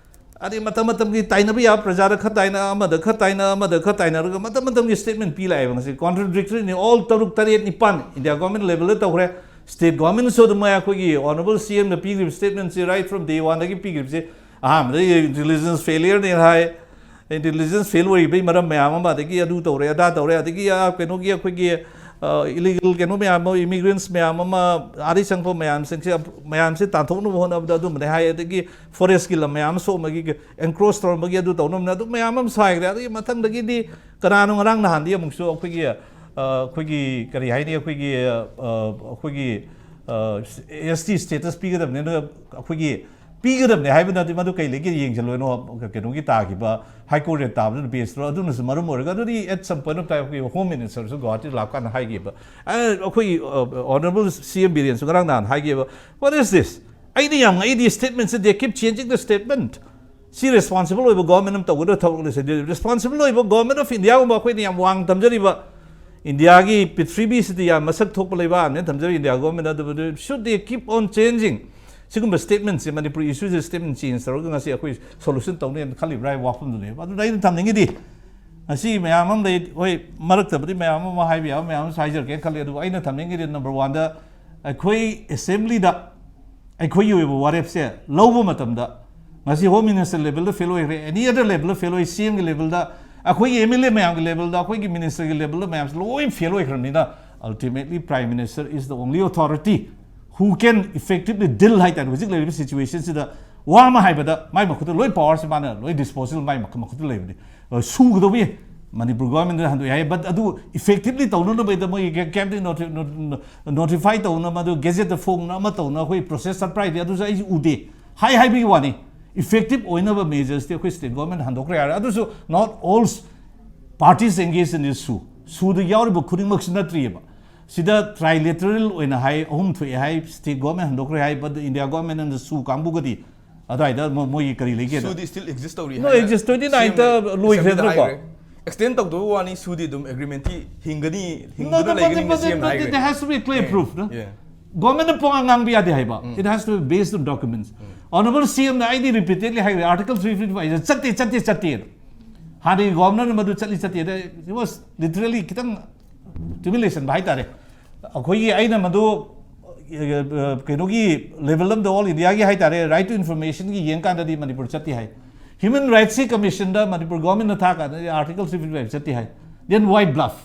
ꯑꯗꯩ ꯃꯇꯝ ꯃꯇꯝꯒꯤ ꯇꯥꯏꯅꯕ ꯌꯥꯕ, ꯄ꯭ꯔꯖꯥꯗ ꯈꯔ ꯇꯥꯏꯅ, ꯑꯃꯗ ꯈꯔ ꯇꯥꯏꯅ, ꯑꯃꯗ ꯈꯔ ꯇꯥꯏꯅꯔꯒ ꯃꯇꯝ ꯃꯇꯝꯒꯤ statement ꯄꯤ ꯂꯥꯛꯑꯦꯕ꯫ ꯉꯁꯤ contradictory ꯅꯤ, all ꯇꯔꯨꯛ ꯇꯔꯦꯠ ꯅꯤꯄꯥꯟ India government level ꯗ ꯇꯧꯈ꯭ꯔꯦ꯫ State government ꯁꯨ ꯑꯗꯨꯝ ꯑꯩꯈꯣꯏꯒꯤ honourable C M ꯅ ꯄꯤꯈ꯭ꯔꯤꯕ statement ꯁꯤ right from day one ꯗꯒꯤ ꯄꯤꯈ꯭ꯔꯤꯕꯁꯦ, ꯑꯍꯥꯟꯕꯗ intelligence failure ꯅꯦ ꯍꯥꯏ, intelligence fail ꯑꯣꯏꯔꯤꯕꯒꯤ ꯃꯔꯝ ꯃꯌꯥꯝ ꯑꯃ, ꯑꯗꯒꯤ ꯑꯗꯨ ꯇꯧꯔꯦ, ꯑꯗꯥ ꯇꯧꯔꯦ, ꯑꯗꯒꯤ, ꯑ, ꯀꯩꯅꯣꯒꯤ ꯑꯩꯈꯣꯏꯒꯤ ꯏꯂꯤꯒꯦꯜ ꯀꯩꯅꯣ ꯃꯌꯥꯝ ꯑꯃ, ꯏꯃꯤꯒ꯭ꯔꯦꯟꯁ ꯃꯌꯥꯝ ꯑꯃ, ꯑꯥꯗꯩ ꯆꯪꯉꯛꯄ ꯃꯌꯥꯝꯁꯤꯡꯁꯦ, ꯃꯌꯥꯝꯁꯦ ꯇꯥꯟꯊꯣꯛꯅꯕ ꯍꯣꯠꯅꯕꯗ ꯑꯗꯨꯝꯕꯅꯦ ꯍꯥꯏ꯫ ꯑꯗꯒꯤ ꯐꯣꯔꯦꯁꯀꯤ ꯂꯝ ꯃꯌꯥꯝ ꯑꯃ ꯁꯣꯛꯑꯝꯕꯒꯤ, ꯑꯦꯟꯀ꯭ꯔꯣꯁ ꯇꯧꯔꯝꯕꯒꯤ, ꯑꯗꯨ ꯇꯧꯅꯕꯅꯦ, ꯑꯗꯨ ꯃꯌꯥꯝ ꯑꯃ ꯁꯥꯏꯈ꯭ꯔꯦ꯫ ꯑꯗꯒꯤ ꯃꯊꯪꯗꯒꯤꯗꯤ ꯀꯅꯥꯅꯣ, ꯉꯔꯥꯡ ꯅꯍꯥꯟꯗꯤ ꯑꯃꯨꯛꯁꯨ ꯑꯩꯈꯣꯏꯒꯤ, ꯑ, ꯑꯩꯈꯣꯏꯒꯤ ꯀꯔꯤ ꯍꯥꯏꯅꯤ, ꯑꯩꯈꯣꯏꯒꯤ, ꯑ, ꯑꯩꯈꯣꯏꯒꯤ, ꯑ, ꯑꯦꯁ ꯇꯤ ꯁ꯭ꯇꯦꯇꯁ ꯄꯤꯒꯗꯕꯅꯦ, ꯑꯗꯨꯒ ꯑꯩꯈꯣꯏꯒꯤ ꯄꯤꯒꯗꯕꯅꯦ ꯍꯥꯏꯕ ꯅꯠꯇꯦ, ꯃꯗꯨ ꯀꯩ ꯂꯩꯒꯦ ꯌꯦꯡꯁꯤꯜꯂꯣꯏꯅꯣ, ꯀꯩꯅꯣꯒꯤ ꯇꯥꯈꯤꯕ ꯍꯥꯏ ꯀꯣꯔꯠ ꯔꯦꯠ ꯇꯥꯕꯗꯨꯅ ꯕꯦꯟꯁꯇꯣ, ꯑꯗꯨꯅꯁꯨ ꯃꯔꯝ ꯑꯣꯏꯔꯒ, ꯑꯗꯨꯗꯤ at some point of time ꯑꯩꯈꯣꯏꯒꯤ ꯍꯣꯝ ꯃꯤꯅꯤꯁꯇꯔꯁꯨ ꯒꯨꯋꯥꯍꯥꯇꯤ ꯂꯥꯛꯀꯥꯟꯗ ꯍꯥꯏꯈꯤꯕ꯫ ꯑ, ꯑꯩꯈꯣꯏꯒꯤ, ꯑ, ꯑꯣꯅꯔꯦꯕꯜ ꯁꯤ ꯑꯦꯝ ꯕꯤꯔꯦꯟꯁꯨ ꯉꯔꯥꯡ ꯅꯍꯥꯟ ꯍꯥꯏꯈꯤꯕ, "What is this?" ꯑꯩꯅ ꯌꯥꯝ ꯉꯛꯏꯗꯤ ꯁ꯭ꯇꯦꯠꯃꯦꯟꯁꯦ, they keep changing the statement. ꯁꯤ ꯔꯦꯁꯄꯣꯟꯁꯤꯕꯜ ꯑꯣꯏꯕ ꯒꯣꯔꯃꯦꯟ ꯑꯃ ꯇꯧꯒꯗꯕ ꯊꯕꯛ ꯂꯩꯁꯦ꯫ ꯔꯦꯁꯄꯣꯟꯁꯤꯕꯜ ꯑꯣꯏꯕ ꯒꯣꯔꯃꯦꯟ ꯑꯣꯐ ꯏꯟꯗꯤꯌꯥꯒꯨꯝꯕ ꯑꯩꯈꯣꯏꯅ ꯌꯥꯝ ꯋꯥꯡꯅ ꯊꯝꯖꯔꯤꯕ, ꯏꯟꯗꯤꯌꯥꯒꯤ ꯄ꯭ꯔꯤꯊꯤꯕꯤꯁꯤꯗ ꯌꯥꯝ ꯃꯁꯛ ꯊꯣꯛꯄ ꯂꯩꯕꯥꯛ ꯑꯃꯅꯦ ꯊꯝꯖꯔꯤ ꯏꯟꯗꯤꯌꯥ ꯒꯣꯔꯃꯦꯟ꯫ ꯑꯗꯨꯕꯨ should they keep on changing? ꯁꯤꯒꯨꯝꯕ ꯁ꯭ꯇꯦꯠꯃꯦꯟꯁꯦ, ꯃꯅꯤꯄꯨꯔ ꯏꯁꯨꯁꯦ ꯁ꯭ꯇꯦꯠꯃꯦꯟ ꯆꯦꯟꯖ ꯇꯧꯔꯒ ꯉꯁꯤ ꯑꯩꯈꯣꯏ ꯁꯣꯂꯨꯁꯟ ꯇꯧꯅꯤ ꯍꯥꯏꯅ ꯈꯜꯂꯤꯕ꯭ꯔꯥ ꯍꯥꯏꯕ ꯋꯥꯐꯝꯗꯨꯅꯦꯕ꯫ ꯑꯗꯨꯅ ꯑꯩꯅ ꯊꯝꯅꯤꯡꯉꯤꯗꯤ, ꯉꯁꯤ ꯃꯌꯥꯝ ꯑꯃ ꯂꯩ, ꯍꯣꯏ, ꯃꯔꯛꯇꯕꯨꯗꯤ ꯃꯌꯥꯝ ꯑꯃ ꯍꯥꯏꯕ ꯌꯥꯕ ꯃꯌꯥꯝ ꯑꯃꯁꯨ ꯍꯥꯏꯖꯔꯛꯀꯦ ꯈꯜꯂꯤ꯫ ꯑꯗꯨꯕꯨ ꯑꯩꯅ ꯊꯝꯅꯤꯡꯉꯤꯗꯤ, ꯅꯝꯕꯔ ꯋꯥꯟꯗ, ꯑꯩꯈꯣꯏ ꯑꯦꯁꯦꯝꯕ꯭ꯂꯤꯗ ꯑꯩꯈꯣꯏꯒꯤ ꯑꯣꯏꯕ ꯋꯥꯔꯦꯞꯁꯦ ꯂꯧꯕ ꯃꯇꯝꯗ, ꯉꯁꯤ ꯍꯣꯝ ꯃꯤꯅꯤꯁꯇꯔ ꯂꯦꯚꯦꯜꯗ ꯐꯦꯜ ꯑꯣꯏꯈ꯭ꯔꯦ, ꯑꯦꯅꯤ ꯑꯗꯔ ꯂꯦꯚꯦꯜꯗ ꯐꯦꯜ ꯑꯣꯏ, ꯁꯤ ꯑꯦꯝꯒꯤ ꯂꯦꯚꯦꯜꯗ, ꯑꯩꯈꯣꯏꯒꯤ ꯑꯦꯝ ꯑꯦꯜ ꯑꯦ ꯃꯌꯥꯝꯒꯤ ꯂꯦꯚꯦꯜꯗ, ꯑꯩꯈꯣꯏꯒꯤ ꯃꯤꯅꯤꯁꯇꯔꯒꯤ ꯂꯦꯚꯦꯜꯗ ꯃꯌꯥꯝꯁꯦ ꯂꯣꯏ fail ꯑꯣꯏꯈ꯭ꯔꯕꯅꯤꯅ, ultimately Prime Minister is the only authority who can effectively deal ꯍꯥꯏꯇꯥꯔꯦ꯫ ꯍꯧꯖꯤꯛ ꯂꯩꯔꯤꯕ ꯁꯤꯆꯨꯋꯦꯁꯟꯁꯤꯗ ꯋꯥ ꯑꯃ ꯍꯥꯏꯕꯗ, ꯃꯥꯏ ꯃꯈꯨꯠꯇ ꯂꯣꯏ, ꯄꯋꯥꯔꯁꯦ ꯃꯥꯅ ꯂꯣꯏ, ꯗꯤꯁꯄꯣꯖꯦꯕꯜ ꯃꯥꯏ ꯃꯈꯨꯠ, ꯃꯈꯨꯠꯇ ꯂꯩꯕꯅꯤ꯫ ꯑ, ꯁꯨꯒꯗꯧꯕ ꯌꯥꯏ꯫ ꯃꯅꯤꯄꯨꯔ ꯒꯣꯔꯃꯦꯟꯗ ꯍꯟꯗꯣꯛꯑꯦ ꯍꯥꯏ, but ꯑꯗꯨ ꯏꯐꯦꯛꯇꯤꯚꯂꯤ ꯇꯧꯅꯅꯕꯒꯤꯗ ꯃꯣꯏꯒꯤ ꯀꯦ-, ꯀꯦꯕꯤꯅꯦꯠ ꯅꯣꯇꯤ-, ꯅꯣ-, ꯅꯣꯇꯤꯐꯥꯏ ꯇꯧꯅ, ꯃꯗꯨ ꯒꯦꯖꯦꯠꯇ ꯐꯣꯡꯅ ꯑꯃ ꯇꯧꯅ, ꯑꯩꯈꯣꯏ ꯄ꯭ꯔꯣꯁꯦꯁ ꯆꯠꯄ꯭ꯔꯥ ꯍꯥꯏꯗꯤ ꯑꯗꯨꯁꯨ ꯑꯩꯁꯨ ꯎꯗꯦ꯫ ꯍꯥꯏ ꯍꯥꯏꯕꯒꯤ ꯋꯥꯅꯤ꯫ ꯏꯐꯦꯛꯇꯤꯚ ꯑꯣꯏꯅꯕ ꯃꯦꯖꯔꯁꯇꯤ ꯑꯩꯈꯣꯏ ꯁ꯭ꯇꯦꯠ ꯒꯣꯔꯃꯦꯟ ꯍꯟꯗꯣꯛꯈ꯭ꯔꯦ ꯍꯥꯏꯔꯦ꯫ ꯑꯗꯨꯁꯨ not all parties engaged in this issue꯫ ꯁꯨꯗ ꯌꯥꯎꯔꯤꯕ ꯈꯨꯗꯤꯡꯃꯛꯁꯨ ꯅꯠꯇ꯭ꯔꯤꯑꯕ꯫ ꯁꯤꯗ ꯇ꯭ꯔꯥꯏꯂꯦꯇꯔꯦꯜ ꯑꯣꯏꯅ ꯍꯥꯏ, ꯑꯍꯨꯝ ꯊꯣꯛꯑꯦ ꯍꯥꯏ, ꯁ꯭ꯇꯦꯠ ꯒꯣꯔꯃꯦꯟ ꯍꯟꯗꯣꯛꯈ꯭ꯔꯦ ꯍꯥꯏ, but ꯏꯟꯗꯤꯌꯥ ꯒꯣꯔꯃꯦꯟ ꯑꯃꯅ ꯁꯨ ꯀꯥꯡꯕꯨꯒꯗꯤ ꯑꯗꯨꯋꯥꯏꯗ ꯃꯣ-, ꯃꯣꯏꯒꯤ ꯀꯔꯤ ꯂꯩꯒꯦ? ꯁꯨꯗꯤ still exist ꯇꯧꯔꯤ ꯅꯣ, ꯍꯥꯏꯅ exist, twenty nine ꯇ ꯁꯤ ꯑꯦꯝꯅ ꯂꯣꯏꯈ꯭ꯔꯦ ꯑꯦꯁꯦꯝꯕ꯭ꯂꯤꯗ ꯅꯠꯇ꯭ꯔꯣ? ꯍꯥꯏꯈ꯭ꯔꯦ꯫ ꯑꯦꯛꯁꯇꯦꯟ ꯇꯧꯗꯕ ꯋꯥꯅꯤ, ꯁꯨꯗꯤ ꯑꯗꯨꯝ ꯑꯦꯒ꯭ꯔꯤꯃꯦꯟꯇꯤ ꯍꯤꯡꯗꯨꯅ ꯂꯩꯒꯅꯤ, ꯁꯤ ꯑꯦꯝꯅ ꯍꯥꯏꯈ꯭ꯔꯦ꯫ There has to be clear proof, no? ꯒꯣꯔꯃꯦꯟꯅ ꯄꯨꯡꯉꯥꯡ ꯉꯥꯡꯕ ꯌꯥꯗꯦ ꯍꯥꯏꯕ꯫ It has to be based on documents. Honourable ꯁꯤ ꯑꯦꯝꯅ ꯑꯩꯗꯤ ꯔꯤꯄꯤꯇꯦꯗꯂꯤ ꯍꯥꯏꯈ꯭ꯔꯦ, ꯑꯥꯔꯇꯤꯀꯜ ꯊ꯭ꯔꯤ ꯐꯤꯐꯇꯤ ꯐꯥꯏꯚꯁꯦ ꯆꯠꯇꯦ, ꯆꯠꯇꯦ, ꯆꯠꯇꯦꯅ꯫ ꯍꯥꯟꯅꯒꯤ ꯒꯣꯕꯔꯅꯔꯅ ꯃꯗꯨ ꯆꯠꯂꯤ ꯆꯠꯇꯦꯗ, it was literally ꯈꯤꯇꯪ ꯇꯨꯃꯤꯟ ꯂꯩꯁꯟꯕ ꯍꯥꯏꯇꯥꯔꯦ꯫ ꯑꯩꯈꯣꯏꯒꯤ, ꯑꯩꯅ ꯃꯗꯨ, ꯑ, ꯀꯩꯅꯣꯒꯤ ꯂꯦꯚꯦꯜ ꯑꯃꯗ, ꯑꯣꯜ ꯏꯟꯗꯤꯌꯥꯒꯤ ꯍꯥꯏꯇꯥꯔꯦ, ꯔꯥꯏꯠ ꯇꯨ ꯏꯟꯐꯣꯔꯃꯦꯁꯟꯒꯤ ꯌꯦꯡꯀꯥꯟꯗꯗꯤ ꯃꯅꯤꯄꯨꯔ ꯆꯠꯇꯦ ꯍꯥꯏ꯫ ꯍ꯭ꯌꯨꯃꯦꯟ ꯔꯥꯏꯠꯁꯀꯤ ꯀꯃꯤꯁꯟꯗ ꯃꯅꯤꯄꯨꯔ ꯒꯣꯕꯔꯃꯦꯟꯅ ꯊꯥ ꯀꯥꯟꯗꯗꯤ ꯑꯥꯔꯇꯤꯀꯜ ꯊ꯭ꯔꯤ ꯐꯤꯐꯇꯤ ꯐꯥꯏꯚ ꯆꯠꯇꯦ ꯍꯥꯏ꯫ Then why bluff?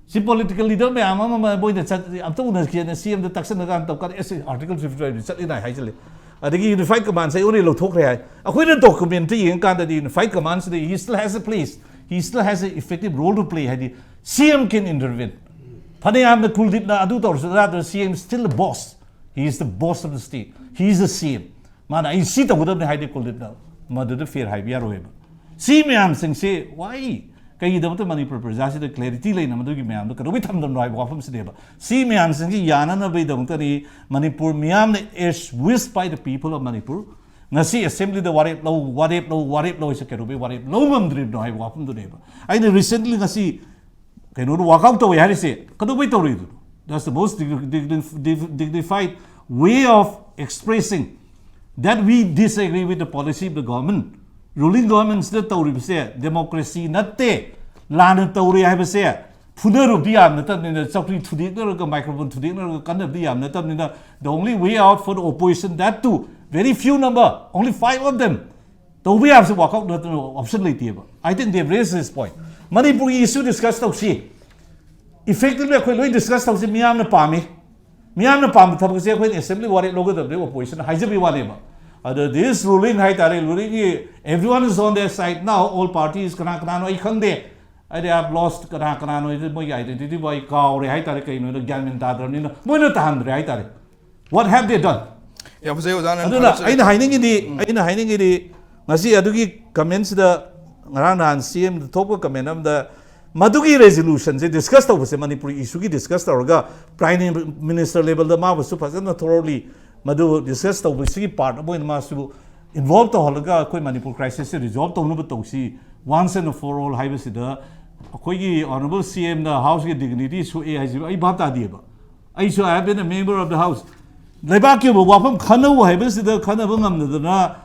ꯁꯤ political leader ꯃꯌꯥꯝ ꯑꯃ ꯃꯣꯏꯅ ꯆꯠ ꯑꯝꯇ ꯎꯅꯈꯤꯅ ꯁꯤ ꯑꯝꯇ ꯇꯛꯁꯟꯅ ꯀꯥꯟ ꯇꯧ ꯀꯥꯟꯗ ꯑꯦꯁ ꯑꯥꯔꯇꯤꯀꯜ ꯐꯤꯐꯇꯤ ꯐꯥꯏꯚ ꯆꯠꯂꯤꯅꯥꯏ ꯍꯥꯏꯖꯜꯂꯦ꯫ ꯑꯗꯒꯤ ꯌꯨꯅꯤꯐꯥꯏꯠ ꯀꯃꯥꯟꯁꯦ ꯑꯩꯉꯣꯟꯗ ꯂꯧꯊꯣꯛꯈ꯭ꯔꯦ ꯍꯥꯏ꯫ ꯑꯩꯈꯣꯏꯅ document ꯌꯦꯡꯀꯥꯟꯗꯗꯤ ꯌꯨꯅꯤꯐꯥꯏꯠ ꯀꯃꯥꯟꯁꯤꯗ he still has a place, he still has a effective role to play ꯍꯥꯏꯗꯤ ꯁꯤ ꯑꯦꯝ can intervene꯫ ꯐꯅꯌꯥꯝꯅ ꯀꯨꯜꯗꯤꯞꯅ ꯑꯗꯨ ꯇꯧꯔꯁꯨ ꯑꯗꯨ ꯁꯤ M still the boss, he is the boss of the state, he is the C M꯫ ꯃꯥꯅ ꯑꯩ ꯁꯤ ꯇꯧꯒꯗꯕꯅꯤ ꯍꯥꯏꯗꯤ ꯀꯨꯜꯗꯤꯞꯅ ꯃꯗꯨꯗ ꯐꯦꯔ ꯍꯥꯏꯕ ꯌꯥꯔꯣꯏꯕ꯫ ꯁꯤ ꯃꯌꯥꯝꯁꯤꯡꯁꯦ why? ꯀꯩꯒꯤꯗꯃꯛꯇ ꯃꯅꯤꯄꯨꯔ ꯄ꯭ꯔꯖꯥꯁꯤꯗ clarity ꯂꯩꯅ ꯃꯗꯨꯒꯤ ꯃꯌꯥꯝꯗꯣ ꯀꯩꯗꯧꯕꯩ ꯊꯝꯗꯕꯅꯣ ꯍꯥꯏꯕ ꯋꯥꯐꯝꯁꯤꯅꯦꯕ꯫ ꯁꯤ ꯃꯌꯥꯝꯁꯤꯡꯁꯤ ꯌꯥꯅꯅꯕꯒꯤꯗꯃꯛꯇꯅꯤ ꯃꯅꯤꯄꯨꯔ ꯃꯤꯌꯥꯝꯅ as wished by the people of Manipur ꯉꯁꯤ ꯑꯁꯦꯝꯕ꯭ꯂꯤꯗ ꯋꯥꯔꯦꯞ ꯂꯧ, ꯋꯥꯔꯦꯞ ꯂꯧ, ꯋꯥꯔꯦꯞ ꯂꯧ ꯍꯥꯏꯁꯦ ꯀꯩꯗꯧꯕꯩ ꯋꯥꯔꯦꯞ ꯂꯧ ꯉꯝꯗ꯭ꯔꯤꯕꯅꯣ ꯍꯥꯏꯕ ꯋꯥꯐꯝꯗꯨꯅꯦꯕ꯫ ꯑꯩꯅ recently ꯉꯁꯤ ꯀꯩꯅꯣꯗ walkout ꯇꯧꯋꯦ ꯍꯥꯏꯔꯤꯁꯦ ꯀꯩꯗꯧꯕꯩ ꯇꯧꯔꯤꯗꯨꯅꯣ? That's the most digni- digni- dignified way of expressing that we disagree with the policy of the government. Ruling governmentꯁꯤꯗ ꯇꯧꯔꯤꯕꯁꯦ democracy ꯅꯠꯇꯦ, ꯂꯥꯟꯅ ꯇꯧꯔꯦ ꯍꯥꯏꯕꯁꯦ ꯐꯨꯅꯔꯨꯕꯗꯤ ꯌꯥꯝ ꯅꯠꯇꯕꯅꯤꯅ, ꯆꯧꯀ꯭ꯔꯤ ꯊꯨꯗꯦꯛꯅꯔꯒ, microphone ꯊꯨꯗꯦꯛꯅꯔꯒ ꯀꯟꯅꯕꯗꯤ ꯌꯥꯝ ꯅꯠꯇꯕꯅꯤꯅ, the only way out for the opposition, that too, very few number, only five of them, ꯇꯧꯕ ꯌꯥꯕꯁꯦ walkout ꯅꯠꯇꯅ option ꯂꯩꯇꯦꯕ꯫ I think they raise this point. ꯃꯅꯤꯄꯨꯔꯒꯤ issue discuss ꯇꯧꯁꯤ, effectively ꯑꯩꯈꯣꯏ ꯂꯣꯏ discuss ꯇꯧꯁꯤ꯫ ꯃꯤꯌꯥꯝꯅ ꯄꯥꯝꯃꯤ, ꯃꯤꯌꯥꯝꯅ ꯄꯥꯝꯕ ꯊꯕꯛꯁꯦ ꯑꯩꯈꯣꯏꯅ assembly ꯋꯥꯔꯦꯞ ꯂꯧꯒꯗꯕꯅꯦ, opposition ꯍꯥꯏꯖꯕꯒꯤ ꯋꯥꯅꯦꯕ꯫ ꯑꯗꯣ this ruling ꯍꯥꯏꯇꯥꯔꯦ, rulingꯒꯤ everyone is on their side now, all parties, ꯀꯅꯥ ꯀꯅꯥꯅꯣ ꯑꯩ ꯈꯪꯗꯦ꯫ ꯑꯩꯗꯤ I have lost ꯀꯅꯥ ꯀꯅꯥꯅꯣ, ꯃꯣꯏꯒꯤ identity ꯕꯨ ꯑꯩ ꯀꯥꯎꯔꯦ ꯍꯥꯏꯇꯥꯔꯦ꯫ ꯀꯩꯅꯣꯗ ꯒ꯭ꯌꯥꯟ ꯃꯦꯟ ꯇꯥꯗ꯭ꯔꯕꯅꯤꯅ ꯃꯣꯏꯅ ꯇꯥꯍꯟꯗ꯭ꯔꯦ ꯍꯥꯏꯇꯥꯔꯦ꯫ What have they done? ꯌꯥꯝ ꯐꯖꯩ ꯑꯣꯖꯥꯅ ꯑꯗꯨꯅ ꯑꯩꯅ ꯍꯥꯏꯅꯤꯡꯉꯤꯗꯤ, ꯑꯩꯅ ꯍꯥꯏꯅꯤꯡꯉꯤꯗꯤ, ꯉꯁꯤ ꯑꯗꯨꯒꯤ commentsꯗ, ꯉꯔꯥꯡ ꯅꯍꯥꯟ C M ꯊꯣꯛꯄ comment ꯑꯃꯗ, ꯃꯗꯨꯒꯤ resolutionꯁꯦ discuss ꯇꯧꯕꯁꯦ, ꯃꯅꯤꯄꯨꯔꯤ issueꯒꯤ discuss ꯇꯧꯔꯒ prime minister levelꯗ ꯃꯥꯕꯨꯁꯨ ꯐꯖꯅ thoroughly ꯃꯗꯨ discuss ꯇꯧꯕꯁꯤꯒꯤ part ꯑꯃ ꯑꯣꯏꯅ ꯃꯥꯁꯨ involve ꯇꯧꯍꯜꯂꯒ ꯑꯩꯈꯣꯏ ꯃꯅꯤꯄꯨꯔ crisisꯁꯦ resolve ꯇꯧꯅꯕ ꯇꯧꯁꯤ, once and for all ꯍꯥꯏꯕꯁꯤꯗ ꯑꯩꯈꯣꯏꯒꯤ honourable C Mꯅ Houseꯀꯤ dignity ꯁꯣꯛꯑꯦ ꯍꯥꯏꯁꯤ ꯑꯩ ꯚꯥꯞ ꯇꯥꯗꯦꯕ꯫ ꯑꯩꯁꯨ I have been a member of the House. ꯂꯩꯕꯥꯛꯀꯤ ꯑꯣꯏꯕ ꯋꯥꯐꯝ ꯈꯟꯅꯧ ꯍꯥꯏꯕꯁꯤꯗ ꯈꯟꯅꯕ ꯉꯝꯗꯗꯅ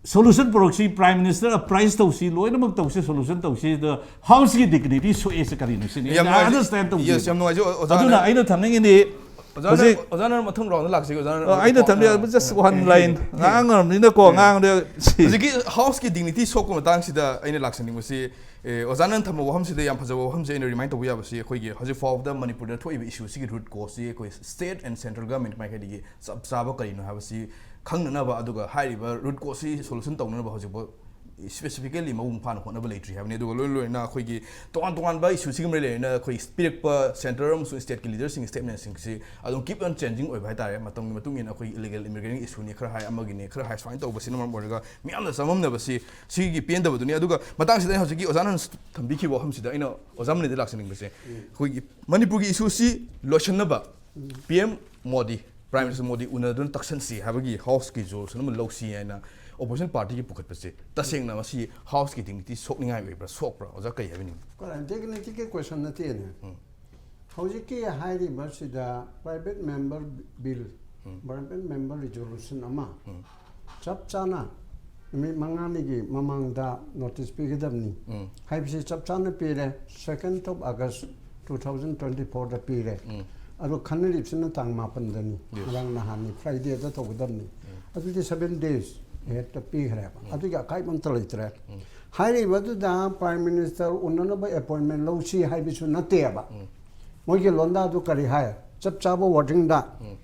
solution ꯄꯨꯔꯛꯁꯤ, prime minister apprise ꯇꯧꯁꯤ, ꯂꯣꯏꯅꯃꯛ ꯇꯧꯁꯤ, solution ꯇꯧꯁꯤ꯫ ꯑꯗ Houseꯀꯤ dignity ꯁꯣꯛꯑꯦꯁꯦ ꯀꯔꯤꯅꯣ ꯁꯤꯅꯤ꯫ ꯌꯥꯝ I ꯅꯨꯡꯉꯥꯏꯖꯩ꯫ understand ꯇꯧꯗꯦ꯫ Yes, ꯌꯥꯝ ꯅꯨꯡꯉꯥꯏꯖꯩ, ꯑꯣ-, ꯑꯣꯖꯥꯅ ꯑꯗꯨꯅ ꯑꯩꯅ ꯊꯝꯅꯤꯡꯉꯤꯗꯤ ꯑꯣꯖꯥꯅ ꯍꯧꯖꯤꯛ ꯑꯣꯖꯥꯅ ꯃꯊꯪ ꯔꯥꯎꯟꯗ ꯂꯥꯛꯁꯤꯒꯦ ꯑꯣꯖꯥꯅ ꯑ, ꯑꯩꯅ ꯊꯝꯖ just one line ꯉꯥꯡꯉꯕꯅꯤꯅꯀꯣ, ꯉꯥꯡꯗ ꯍꯧꯖꯤꯛꯀꯤ ꯍꯥꯎꯁꯀꯤ ꯗꯤꯒꯅꯤꯇꯤ ꯁꯣꯛꯄ ꯃꯇꯥꯡꯁꯤꯗ ꯑꯩꯅ ꯂꯥꯛꯆꯅꯤꯡꯕꯁꯤ, ꯑꯦ, ꯑꯣꯖꯥꯅ ꯊꯝꯕ ꯋꯥꯐꯝꯁꯤꯗ ꯌꯥꯝ ꯐꯖꯕ ꯋꯥꯐꯝꯁꯦ ꯑꯩꯅ ꯔꯤꯃꯥꯏꯟ ꯇꯧꯕ ꯌꯥꯕꯁꯤ, ꯑꯩꯈꯣꯏꯒꯤ ꯍꯧꯖꯤꯛ ꯐꯥꯎꯕꯗ ꯃꯅꯤꯄꯨꯔꯗ ꯊꯣꯛꯏꯕ ꯏꯁꯨꯁꯤꯒꯤ ꯔꯨꯠ ꯀꯣꯁꯁꯤ ꯑꯩꯈꯣꯏ ꯁ꯭ꯇꯦꯠ ꯑꯦꯟ ꯁꯦꯟꯇ꯭ꯔꯦꯜ ꯒꯚꯔꯟꯃꯦꯟꯠ ꯃꯥꯏꯀꯩꯗꯒꯤ ꯆꯞ ꯆꯥꯕ ꯀꯔꯤꯅꯣ ꯍꯥꯏꯕꯁꯤ ꯈꯪꯅꯅꯕ, ꯑꯗꯨꯒ ꯍꯥꯏꯔꯤꯕ ꯔꯨꯠ ꯀꯣꯁꯁꯤ ꯁꯣꯂꯨꯁꯟ ꯇꯧꯅꯅꯕ ꯍꯧꯖꯤꯛꯐꯥꯎ ꯁ꯭ꯄꯦꯁꯤꯐꯤꯀꯦꯜꯂꯤ ꯃꯄꯨꯡ ꯐꯥꯅ ꯍꯣꯠꯅꯕ ꯂꯩꯇ꯭ꯔꯤ ꯍꯥꯏꯕꯅꯤ꯫ ꯑꯗꯨꯒ ꯂꯣꯏꯅ ꯂꯣꯏꯅꯅ ꯑꯩꯈꯣꯏꯒꯤ ꯇꯣꯉꯥꯟ ꯇꯣꯉꯥꯟꯕ ꯏꯁꯨꯁꯤꯒ ꯃꯔꯤ ꯂꯩꯅꯅ ꯑꯩꯈꯣꯏ ꯄꯤꯔꯛꯄ ꯁꯦꯟꯇꯔ ꯑꯃꯁꯨꯡ ꯁ꯭ꯇꯦꯠꯀꯤ ꯂꯤꯗꯔꯁꯤꯡ ꯁ꯭ꯇꯦꯠꯃꯦꯟꯁꯤꯡꯁꯤ ꯑꯗꯨꯝ ꯀꯤꯞ ꯑꯣꯟ ꯆꯦꯟꯖꯤꯡ ꯑꯣꯏꯕ ꯍꯥꯏꯇꯥꯔꯦ꯫ ꯃꯇꯝꯒꯤ ꯃꯇꯨꯡ ꯏꯟꯅ ꯑꯩꯈꯣꯏ ꯏꯂꯤꯒꯦꯜ ꯏꯃꯤꯒ꯭ꯔꯦꯟꯒꯤ ꯏꯁꯨꯅꯤ, ꯈꯔ ꯍꯥꯏ ꯑꯃꯒꯤꯅꯤ, ꯈꯔ ꯍꯥꯏ ꯁꯨꯃꯥꯏꯅ ꯇꯧꯕꯁꯤꯅ ꯃꯔꯝ ꯑꯣꯏꯔꯒ ꯃꯤꯌꯥꯝꯅ ꯆꯃꯝꯅꯕꯁꯤ ꯁꯤꯒꯤ ꯄꯦꯟꯗꯕꯗꯨꯅꯤ꯫ ꯑꯗꯨꯒ ꯃꯇꯥꯡꯁꯤꯗ ꯑꯩꯅ ꯍꯧꯖꯤꯛꯀꯤ ꯑꯣꯖꯥꯅ ꯊꯝꯕꯤꯈꯤꯕ ꯋꯥꯐꯝꯁꯤꯗ ꯑꯩꯅ ꯑꯣꯖꯥ ꯃꯅꯤꯗ ꯂꯥꯛꯆꯅꯤꯡꯕꯁꯦ, ꯑꯩꯈꯣꯏꯒꯤ ꯃꯅꯤꯄꯨꯔꯒꯤ ꯏꯁꯨꯁꯤ ꯂꯣꯏꯁꯤꯟꯅꯕ P M Modi, prime minister Modi ꯎꯅꯗꯨꯅ ꯇꯛꯁꯟꯁꯤ ꯍꯥꯏꯕꯒꯤ ꯍꯥꯎꯁꯀꯤ ꯔꯤꯖꯣꯂꯨꯁꯟ ꯑꯃ ꯂꯧꯁꯤ ꯍꯥꯏꯅ ꯑꯣꯄꯣꯖꯤꯁꯟ ꯄꯥꯔꯇꯤꯒꯤ ꯄꯨꯈꯠꯄꯁꯦ ꯇꯁꯦꯡꯅ ꯃꯁꯤ ꯍꯥꯎꯁꯀꯤ ꯗꯤꯒꯅꯤꯇꯤ ꯁꯣꯛꯅꯤꯡꯉꯥꯏ ꯑꯣꯏꯕ꯭ꯔꯥ, ꯁꯣꯛꯄ꯭ꯔꯥ? ꯑꯣꯖꯥ, ꯀꯔꯤ ꯍꯥꯏꯕꯤꯅꯤꯡꯕ? ꯀꯣꯟꯅ ꯗꯤꯒꯅꯤꯇꯤꯒꯤ ꯀꯣꯏꯁꯟ ꯅꯠꯇꯦꯅꯦ꯫ ꯎꯝ꯫ ꯍꯧꯖꯤꯛꯀꯤ ꯍꯥꯏꯔꯤꯕꯁꯤꯗ ꯄ꯭ꯔꯥꯏꯚꯦꯠ ꯃꯦꯝꯕꯔ ꯕꯤꯜ, ꯎꯝ꯫ ꯄ꯭ꯔꯥꯏꯚꯦꯠ ꯃꯦꯝꯕꯔ ꯔꯤꯖꯣꯂꯨꯁꯟ ꯑꯃ ꯎꯝ꯫ ꯆꯞ ꯆꯥꯅ ꯅꯨꯃꯤꯠ ꯃꯉꯥꯅꯤꯒꯤ ꯃꯃꯥꯡꯗ ꯅꯣꯇꯤꯁ ꯄꯤꯒꯗꯕꯅꯤ ꯎꯝ꯫ ꯍꯥꯏꯕꯁꯤ ꯆꯞ ꯆꯥꯅ ꯄꯤꯔꯦ꯫ Second of August two thousand twenty fourꯗ ꯄꯤꯔꯦ꯫ ꯎꯝ꯫ ꯑꯗꯣ ꯈꯟꯅꯔꯤꯕꯁꯤꯅ ꯇꯥꯡ ꯃꯥꯄꯟꯗꯅꯤ, Yes. ꯉꯔꯥꯡ ꯅꯍꯥꯟꯅꯤ, ꯐ꯭ꯔꯥꯏꯗꯦꯗ ꯇꯧꯒꯗꯕꯅꯤ꯫ ꯎꯝ꯫ ꯑꯗꯨꯗꯤ seven days ꯍꯦꯛꯇ ꯄꯤꯈ꯭ꯔꯦꯕ꯫ ꯎꯝ꯫ ꯑꯗꯨꯒꯤ ꯑꯀꯥꯏꯕ ꯑꯝꯇ ꯂꯩꯇ꯭ꯔꯦ꯫ ꯎꯝ꯫ ꯍꯥꯏꯔꯤꯕꯗꯨꯗ ꯄ꯭ꯔꯥꯏꯝ ꯃꯤꯅꯤꯁꯇꯔ ꯎꯅꯅꯕ ꯑꯦꯄꯣꯏꯟꯃꯦꯟ ꯂꯧꯁꯤ ꯍꯥꯏꯕꯁꯨ ꯅꯠꯇꯦꯕ꯫ ꯎꯝ꯫ ꯃꯣꯏꯒꯤ ꯂꯣꯟꯗꯥꯗꯨ ꯀꯔꯤ ꯍꯥꯏ? ꯆꯞ ꯆꯥꯕ ꯋꯥꯔꯗꯤꯡꯗ, ꯎꯝ꯫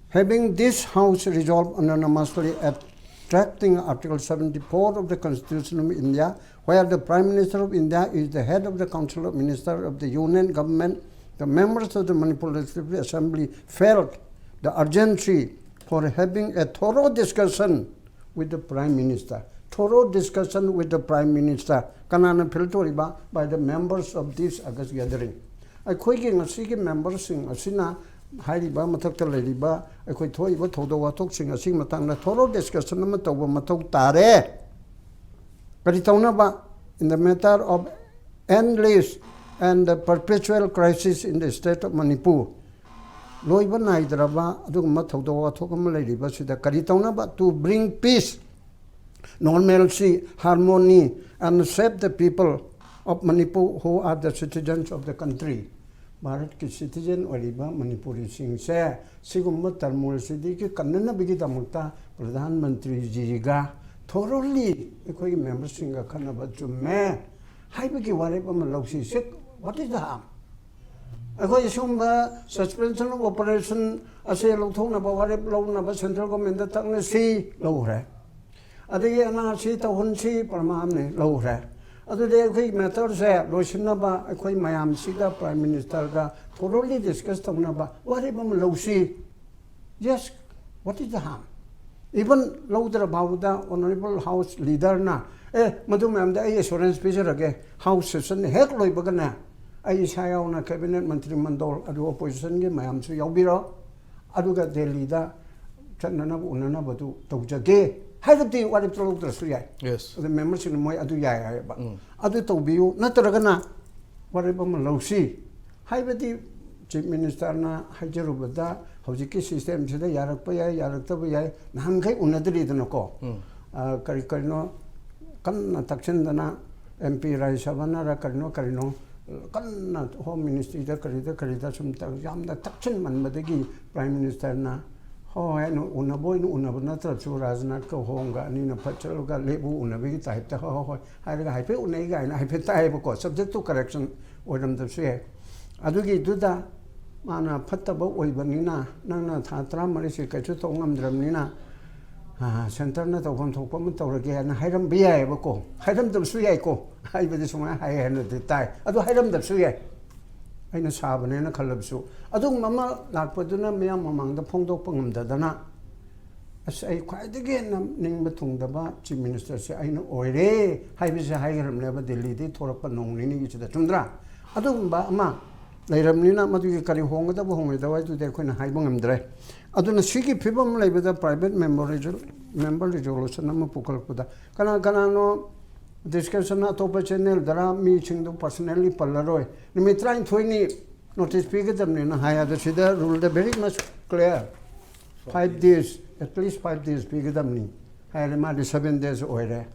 Having this House resolve unanimously attracting Article seventy-four of the Constitution of India, where the Prime Minister of India is the head of the Council of Ministers of the Union Government, the members of the Manipur Legislative Assembly felt the urgency for having a thorough discussion with the Prime Minister. Thorough discussion with the Prime Minister. ꯀꯅꯥꯅ feel ꯇꯧꯔꯤꯕ? By the members of this August gathering. ꯑꯩꯈꯣꯏꯒꯤ ꯉꯁꯤꯒꯤ ꯃꯦꯝꯕꯔꯁꯤꯡ ꯑꯁꯤꯅ ꯍꯥꯏꯔꯤꯕ ꯃꯊꯛꯇ ꯂꯩꯔꯤꯕ ꯑꯩꯈꯣꯏ ꯊꯣꯛꯏꯕ ꯊꯧꯗꯣꯛ ꯋꯥꯊꯣꯛꯁꯤꯡ ꯑꯁꯤꯒꯤ ꯃꯇꯥꯡꯗ thorough discussion ꯑꯃ ꯇꯧꯕ ꯃꯊꯧ ꯇꯥꯔꯦ꯫ ꯀꯔꯤ ꯇꯧꯅꯕ? In the matter of endless and perpetual crisis in the state of Manipur. ꯂꯣꯏꯕ ꯅꯥꯏꯗ꯭ꯔꯕ ꯑꯗꯨꯒꯨꯝꯕ ꯊꯧꯗꯣꯛ ꯋꯥꯊꯣꯛ ꯑꯃ ꯂꯩꯔꯤꯕꯁꯤꯗ ꯀꯔꯤ ꯇꯧꯅꯕ? To bring peace, normalcy, harmony, and save the people of Manipur who are the citizens of the country. ꯚꯥꯔꯠꯀꯤ citizen ꯑꯣꯏꯔꯤꯕ ꯃꯅꯤꯄꯨꯔꯤꯁꯤꯡꯁꯦ ꯁꯤꯒꯨꯝꯕ ꯇꯔꯃꯣꯜꯁꯤꯗꯒꯤ ꯀꯟꯅꯅꯕꯒꯤꯗꯃꯛꯇ ꯄ꯭ꯔꯙꯥꯟ ꯃꯟꯇ꯭ꯔꯤꯖꯤꯒ ꯊꯣꯔꯣꯂꯤ ꯑꯩꯈꯣꯏꯒꯤ ꯃꯦꯝꯕꯔꯁꯤꯡꯒ ꯈꯟꯅꯕ ꯆꯨꯝꯃꯦ ꯍꯥꯏꯕꯒꯤ ꯋꯥꯔꯦꯞ ꯑꯃ ꯂꯧꯁꯤ꯫ ꯁꯤ what is the harm? ꯑꯩꯈꯣꯏ ꯁꯤꯒꯨꯝꯕ suspension of operation ꯑꯁꯦ ꯂꯧꯊꯣꯛꯅꯕ ꯋꯥꯔꯦꯞ ꯂꯧꯅꯕ ꯁꯦꯟꯇ꯭ꯔꯦꯜ ꯒꯣꯔꯃꯦꯟꯗ ꯇꯛꯅꯁꯤ ꯂꯧꯈ꯭ꯔꯦ꯫ ꯑꯗꯒꯤ ꯑꯦꯟ ꯑꯥꯔ ꯁꯤ ꯇꯧꯍꯟꯁꯤ ꯄ꯭ꯔꯃꯥꯟꯅꯦ ꯂꯧꯈ꯭ꯔꯦ꯫ ꯑꯗꯨꯗꯤ ꯑꯩꯈꯣꯏ ꯃꯦꯇꯔꯁꯦ ꯂꯣꯏꯁꯤꯟꯅꯕ ꯑꯩꯈꯣꯏ ꯃꯌꯥꯝꯁꯤꯒ ꯄ꯭ꯔꯥꯏꯝ ꯃꯤꯅꯤꯁꯇꯔꯒ ꯊꯣꯔꯣꯂꯤ ꯗꯤꯁꯀꯁ ꯇꯧꯅꯕ ꯋꯥꯔꯦꯞ ꯑꯃ ꯂꯧꯁꯤ꯫ Yes, what is the harm? Even ꯂꯧꯗ꯭ꯔ ꯐꯥꯎꯕꯗ ꯑꯣꯅꯔꯦꯕꯜ ꯍꯥꯎꯁ ꯂꯤꯗꯔꯅ ꯑꯦ ꯃꯗꯨ ꯃꯌꯥꯝꯗ ꯑꯩ ꯑꯦꯁꯨꯔꯦꯟꯁ ꯄꯤꯖꯔꯒꯦ, ꯍꯥꯎꯁ ꯁꯦꯁꯟ ꯍꯦꯛ ꯂꯣꯏꯕꯒꯅꯦ ꯑꯩ ꯏꯁꯥ ꯌꯥꯎꯅ ꯀꯦꯕꯤꯅꯦꯠ ꯃꯟꯇ꯭ꯔꯤ ꯃꯟꯗꯣꯜ ꯑꯗꯨ ꯑꯣꯄꯣꯖꯤꯁꯟꯒꯤ ꯃꯌꯥꯝꯁꯨ ꯌꯥꯎꯕꯤꯔꯣ, ꯑꯗꯨꯒ ꯗꯦꯜꯂꯤꯗ ꯆꯠꯅꯅꯕ ꯎꯅꯅꯕꯗꯨ ꯇꯧꯖꯒꯦ ꯍꯥꯏꯔꯕꯗꯤ ꯋꯥꯔꯦꯞꯇꯣ ꯂꯧꯗ꯭ꯔꯁꯨ ꯌꯥꯏ꯫ ꯌꯦꯁ꯫ ꯑꯗ ꯃꯦꯝꯕꯔꯁꯤꯡꯅ ꯃꯣꯏ ꯑꯗꯨ ꯌꯥꯏ ꯍꯥꯏꯌꯦꯕ꯫ ꯑꯗꯨ ꯇꯧꯕꯤꯌꯨ, ꯅꯠꯇ꯭ꯔꯒꯅ ꯋꯥꯔꯦꯞ ꯑꯃ ꯂꯧꯁꯤ꯫ ꯍꯥꯏꯕꯗꯤ ꯆꯤꯐ ꯃꯤꯅꯤꯁꯇꯔꯅ ꯍꯥꯏꯖꯔꯨꯕꯗ ꯍꯧꯖꯤꯛꯀꯤ ꯁꯤꯁꯇꯦꯝꯁꯤꯗ ꯌꯥꯔꯛꯄ ꯌꯥꯏ, ꯌꯥꯔꯛꯇꯕ ꯌꯥꯏ, ꯅꯍꯥꯟꯈꯩ ꯎꯅꯗ꯭ꯔꯤꯗꯅꯀꯣ꯫ ꯑ, ꯀꯔꯤ ꯀꯔꯤꯅꯣ ꯀꯟꯅ ꯇꯛꯁꯤꯟꯗꯅ ꯑꯦꯝ ꯄꯤ ꯔꯥꯖ꯭ꯌ ꯁꯚꯥꯅꯔ ꯀꯔꯤꯅꯣ ꯀꯔꯤꯅꯣ ꯀꯟꯅ ꯍꯣꯝ ꯃꯤꯅꯤꯁꯇ꯭ꯔꯤꯗ ꯀꯔꯤꯗ ꯀꯔꯤꯗ ꯁꯨꯝ ꯇꯧ-, ꯌꯥꯝꯅ ꯇꯛꯁꯤꯟꯃꯟꯕꯗꯒꯤ ꯄ꯭ꯔꯥꯏꯝ ꯃꯤꯅꯤꯁꯇꯔꯅ ꯍꯣꯏ ꯍꯥꯏꯅ ꯎꯅꯕ ꯑꯣꯏꯅ ꯎꯅꯕ ꯅꯠꯇ꯭ꯔꯁꯨ ꯔꯥꯖꯅꯥꯊꯀ ꯍꯣꯝꯒ ꯑꯅꯤꯅ ꯐꯠ ꯆꯠꯂꯒ ꯂꯦꯞꯄꯨ ꯎꯅꯕꯒꯤ ꯇꯥꯏꯞꯇ ꯍꯣꯏ ꯍꯣꯏ ꯍꯣꯏ ꯍꯥꯏꯔꯒ ꯍꯥꯏꯐꯦꯠ ꯎꯅꯩ ꯀꯥꯏꯅ ꯍꯥꯏꯐꯦꯠ ꯇꯥꯏꯌꯦꯕꯀꯣ꯫ Subject to correction ꯑꯣꯏꯔꯝꯗꯕꯁꯨ ꯌꯥꯏ꯫ ꯑꯗꯨꯒꯤꯗꯨꯗ ꯃꯥꯅ ꯐꯠꯇꯕ ꯑꯣꯏꯕꯅꯤꯅ ꯅꯪꯅ ꯊꯥ ꯇꯔꯥꯃꯔꯤꯁꯦ ꯀꯩꯁꯨ ꯇꯧ ꯉꯝꯗ꯭ꯔꯕꯅꯤꯅ ꯁꯦꯟꯇꯔꯅ ꯇꯧꯐꯝ ꯊꯣꯛꯄ ꯑꯃ ꯇꯧꯔꯒꯦ ꯍꯥꯏꯅ ꯍꯥꯏꯔꯝꯕ ꯌꯥꯏꯑꯕꯀꯣ꯫ ꯍꯥꯏꯔꯝꯗꯕꯁꯨ ꯌꯥꯏꯀꯣ꯫ ꯍꯥꯏꯕꯗꯤ ꯁꯨꯃꯥꯏꯅ ꯍꯥꯏ ꯍꯥꯏꯅꯗꯤ ꯇꯥꯏ, ꯑꯗꯨ ꯍꯥꯏꯔꯝꯗꯕꯁꯨ ꯌꯥꯏ꯫ ꯑꯩꯅ ꯁꯥꯕꯅꯦꯅ ꯈꯜꯂꯕꯁꯨ ꯑꯗꯨꯒꯨꯝꯕ ꯑꯃ ꯂꯥꯛꯄꯗꯨꯅ ꯃꯤꯌꯥꯝ ꯃꯃꯥꯡꯗ ꯐꯣꯡꯗꯣꯛꯄ ꯉꯝꯗꯗꯅ ꯑꯁ ꯑꯩ ꯈ꯭ꯋꯥꯏꯗꯒꯤ ꯍꯦꯟꯅ ꯅꯤꯡꯕ ꯊꯨꯡꯗꯕ ꯆꯤꯐ ꯃꯤꯅꯤꯁꯇꯔꯁꯦ ꯑꯩꯅ ꯑꯣꯏꯔꯦ ꯍꯥꯏꯕꯁꯦ ꯍꯥꯏꯈ꯭ꯔꯕꯅꯦꯕ ꯗꯦꯜꯂꯤꯗꯒꯤ ꯊꯣꯔꯛꯄ ꯅꯣꯡ ꯅꯤꯅꯤꯒꯤꯁꯤꯗ, ꯆꯨꯝꯗ꯭ꯔꯥ? ꯑꯗꯨꯒꯨꯝꯕ ꯑꯃ ꯂꯩꯔꯕꯅꯤꯅ ꯃꯗꯨꯒꯤ ꯀꯔꯤ ꯍꯣꯡꯒꯗꯕ ꯍꯣꯡꯉꯣꯏꯗꯕ ꯍꯥꯏꯗꯨꯗꯤ ꯑꯩꯈꯣꯏꯅ ꯍꯥꯏꯕ ꯉꯝꯗ꯭ꯔꯦ꯫ ꯑꯗꯨꯅ ꯁꯤꯒꯤ ꯐꯤꯕꯝ ꯂꯩꯕꯗ private member resol-, member resolution ꯑꯃ ꯄꯨꯈꯠꯂꯛꯄꯗ ꯀꯅꯥ ꯀꯅꯥꯅꯣ ꯗꯤꯁꯀꯁꯟ ꯑꯇꯣꯞꯄ ꯆꯦꯅꯦꯜꯗꯔ ꯃꯤꯁꯤꯡꯗꯨ ꯄꯔꯁꯅꯦꯜꯂꯤ ꯄꯜꯂꯔꯣꯏ, ꯅꯨꯃꯤꯠ ꯇꯔꯥꯅꯤꯊꯣꯏꯅꯤ ꯅꯣꯇꯤꯁ ꯄꯤꯒꯗꯕꯅꯤꯅ ꯍꯥꯏ꯫ ꯑꯗꯣ ꯁꯤꯗ ꯔꯨꯜꯗ very much clear, five days, at least five days ꯄꯤꯒꯗꯕꯅꯤ ꯍꯥꯏꯔꯦ꯫ ꯃꯥꯗꯤ seven days ꯑꯣꯏꯔꯦ꯫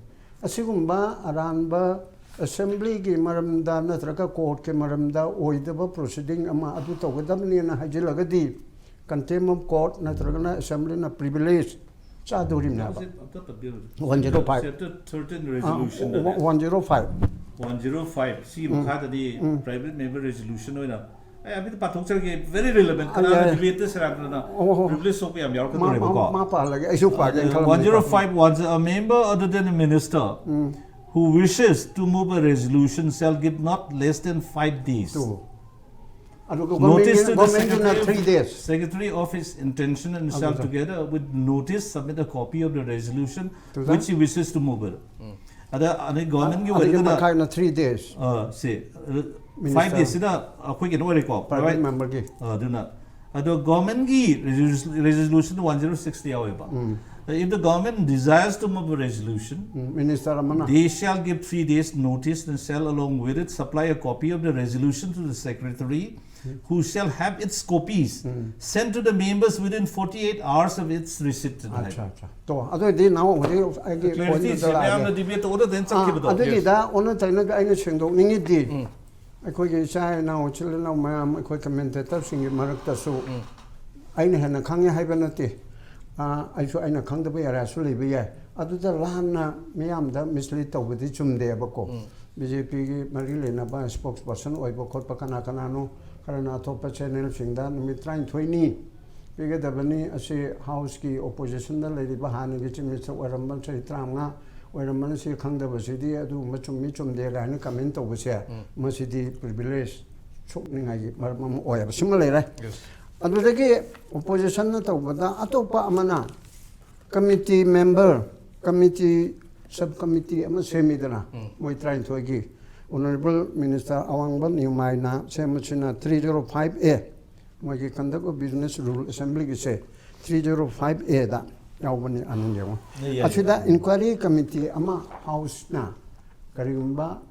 ꯑꯁꯤꯒꯨꯝꯕ ꯑꯔꯥꯟꯕ ꯑꯦꯁꯦꯝꯕ꯭ꯂꯤꯒꯤ ꯃꯔꯝꯗ ꯅꯠꯇ꯭ꯔꯒ ꯀꯣꯔꯠꯀꯤ ꯃꯔꯝꯗ ꯑꯣꯏꯗꯕ ꯄ꯭ꯔꯣꯁꯤꯗꯤꯡ ꯑꯃ ꯑꯗꯨ ꯇꯧꯒꯗꯕꯅꯦꯅ ꯍꯥꯏꯖꯤꯜꯂꯒꯗꯤ, contempt of court ꯅꯠꯇ꯭ꯔꯒꯅ ꯑꯦꯁꯦꯝꯕ꯭ꯂꯤꯅ ꯄ꯭ꯔꯤꯚꯤꯂꯦꯖ ꯆꯥꯗꯣꯔꯤꯕꯅꯦꯕ꯫ ꯁꯤ ꯑꯝꯇ ꯄꯟꯕꯤꯔꯝꯁꯦ꯫ One zero five. Chapter thirteen resolution One zero five. One zero five ꯁꯤꯒꯤ ꯃꯈꯥꯗꯗꯤ private member resolution ꯑꯣꯏꯅ ꯑꯩ ꯑꯝꯇ ꯄꯥꯊꯣꯛꯆꯔꯒꯦ, very relevant꯫ ꯀꯅꯥꯅ ꯌꯥꯏ꯫ ꯗꯤꯕꯦꯠꯇ ꯁꯦꯔꯥꯟ ꯇꯨꯔꯥꯟꯅ ꯑꯣ, ꯍꯣ, ꯍꯣ꯫ ꯄ꯭ꯔꯤꯚꯤꯂꯦꯖ ꯊꯣꯛꯄ ꯌꯥꯝ ꯃꯥ ꯌꯥꯎꯔꯛꯀꯗꯧꯔꯦꯕꯀꯣ꯫ ꯃꯥ ꯄꯥꯍꯜꯂꯒꯦ, ꯑꯩꯁꯨ ꯄꯥꯒꯦꯅ ꯈꯜꯂꯝꯕꯅꯤ꯫ One zero five, one, a member other than a minister who wishes to move a resolution shall give not less than five days two. ꯑꯗꯨꯒ notice to the ꯒꯣꯔꯃꯦꯟꯒꯤꯅ secretary, three days. secretary of his intention and shall ꯑꯗꯨꯗ꯫ together with notice submit a copy of the resolution ꯇꯨꯗ꯫ which he wishes to move it꯫ ꯑꯗ ꯑꯗꯩ ꯒꯣꯔꯃꯦꯟꯒꯤ ꯑꯗꯨꯒꯤ ꯑꯣꯏꯔꯒꯅ ꯃꯈꯥꯏꯅ three days. ꯑ, ꯁꯤ Minister꯫ ꯐꯥꯏꯚ ꯗꯦꯖꯁꯤꯗ ꯑꯩꯈꯣꯏ ꯀꯩꯅꯣ ꯑꯣꯏꯔꯦꯀꯣ, ꯄ꯭ꯔꯥꯏꯚꯦꯠ ꯃꯦꯝꯕꯔꯒꯤ꯫ ꯑ, ꯑꯗꯨꯅ ꯑꯗꯣ ꯒꯣꯔꯃꯦꯟꯒꯤ resolution one zero sixꯇ ꯌꯥꯎꯋꯦꯕ꯫ If the government desires to move a resolution, minister ꯑꯃꯅ they shall give three days notice and shall along with it supply a copy of the resolution to the secretary, who shall have its copies sent to the members within forty-eight hours of its receipt. ꯑꯠꯆꯥ, ꯑꯠꯆꯥ꯫ ꯇꯣ, ꯑꯗꯨ ꯑꯣꯏꯗꯤ ꯅꯍꯥꯎ ꯍꯧꯖꯤꯛ ꯑꯩꯒꯤ ꯀ꯭ꯂꯦꯔꯤꯇꯤꯁꯦ ꯄꯣꯏꯟꯗꯨꯗ ꯂꯥꯛꯑꯒꯦ꯫ ꯃꯌꯥꯝꯅ debate ꯑꯣꯏꯅ ꯑꯗꯨꯃꯥꯏꯅ ꯑꯥ, ꯆꯠꯈꯤꯕꯗꯣ꯫ ꯑꯗꯨꯒꯤꯗ ꯑꯣꯟꯅ ꯇꯩꯅꯒ ꯑꯩꯅ ꯁꯦꯡꯗꯣꯛꯅꯤꯡꯉꯤꯗꯤ, ꯑꯩꯈꯣꯏꯒꯤ ꯏꯆꯥ ꯏꯅꯥꯎ, ꯏꯆꯤꯜ ꯏꯅꯥꯎ ꯃꯌꯥꯝ, ꯑꯩꯈꯣꯏ ꯀꯃꯦꯟꯇꯦꯇꯔꯁꯤꯡꯒꯤ ꯃꯔꯛꯇꯁꯨ ꯑꯩꯅ ꯍꯦꯟꯅ ꯈꯪꯉꯦ ꯍꯥꯏꯕ ꯅꯠꯇꯦ꯫ ꯑꯥ, ꯑꯩꯁꯨ ꯑꯩꯅ ꯈꯪꯗꯕ ꯑꯦꯔꯤꯌꯥꯁꯨ ꯂꯩꯕ ꯌꯥꯏ꯫ ꯑꯗꯨꯗ ꯂꯥꯟꯅ ꯃꯤꯌꯥꯝꯗ ꯃꯤꯁꯂꯤꯠ ꯇꯧꯕꯗꯤ ꯆꯨꯝꯗꯦꯕꯀꯣ꯫ ꯕꯤ ꯖꯦ ꯄꯤꯒꯤ ꯃꯔꯤ ꯂꯩꯅꯕ ꯁ꯭ꯄꯣꯛꯁ ꯄꯔꯁꯟ ꯑꯣꯏꯕ ꯈꯣꯠꯄ ꯀꯅꯥ ꯀꯅꯥꯅꯣ, ꯈꯔꯅ ꯑꯇꯣꯞꯄ ꯆꯦꯅꯦꯜꯁꯤꯡꯗ ꯅꯨꯃꯤꯠ ꯇꯔꯥꯅꯤꯊꯣꯏꯅꯤ ꯄꯤꯒꯗꯕꯅꯤ, ꯑꯁꯤ ꯍꯥꯎꯁꯀꯤ ꯑꯣꯄꯣꯖꯤꯁꯟꯗ ꯂꯩꯔꯤꯕ ꯍꯥꯟꯅꯒꯤ ꯆꯤꯐ ꯃꯤꯅꯤꯁꯇꯔ ꯑꯣꯏꯔꯝꯕ ꯆꯍꯤ ꯇꯔꯥꯃꯉꯥ ꯑꯣꯏꯔꯝꯕꯅ ꯁꯤ ꯈꯪꯗꯕꯁꯤꯗꯤ ꯑꯗꯨꯒꯨꯝꯕ ꯆꯨꯝꯃꯤ ꯆꯨꯝꯗꯦ ꯀꯥꯏꯅ ꯀꯃꯦꯟ ꯇꯧꯕꯁꯦ, ꯃꯁꯤꯗꯤ ꯄ꯭ꯔꯤꯚꯤꯂꯦꯖ ꯁꯣꯛꯅꯤꯡꯉꯥꯏꯒꯤ ꯃꯔꯝ ꯑꯃ ꯑꯣꯏꯌꯦꯕ꯫ ꯁꯤꯃ ꯂꯩꯔꯦ꯫ ꯑꯗꯨꯗꯒꯤ ꯑꯣꯄꯣꯖꯤꯁꯟꯅ ꯇꯧꯕꯗ ꯑꯇꯣꯞꯄ ꯑꯃꯅ committee member, committee, sub committee ꯑꯃ ꯁꯦꯝꯃꯤꯗꯅ, ꯃꯣꯏ ꯇꯔꯥꯅꯤꯊꯣꯏꯒꯤ꯫ ꯑꯣꯅꯔꯦꯕꯜ ꯃꯤꯅꯤꯁꯇꯔ ꯑꯋꯥꯡꯕꯝ ꯅꯤꯎꯃꯥꯏꯅ ꯁꯦꯝꯕꯁꯤꯅ three zero five A, ꯃꯣꯏꯒꯤ conduct of business rule assemblyꯒꯤꯁꯦ three zero five Aꯗ ꯌꯥꯎꯕꯅꯤ꯫ ꯑꯅꯤ ꯌꯦꯡꯉꯣ꯫ ꯌꯥꯏ, ꯌꯥꯏ꯫ ꯑꯁꯤꯗ ꯏꯟꯀ꯭ꯋꯥꯏꯔꯤ ꯀꯃꯤꯇꯤ ꯑꯃ ꯍꯥꯎꯁꯅ ꯀꯔꯤꯒꯨꯝꯕ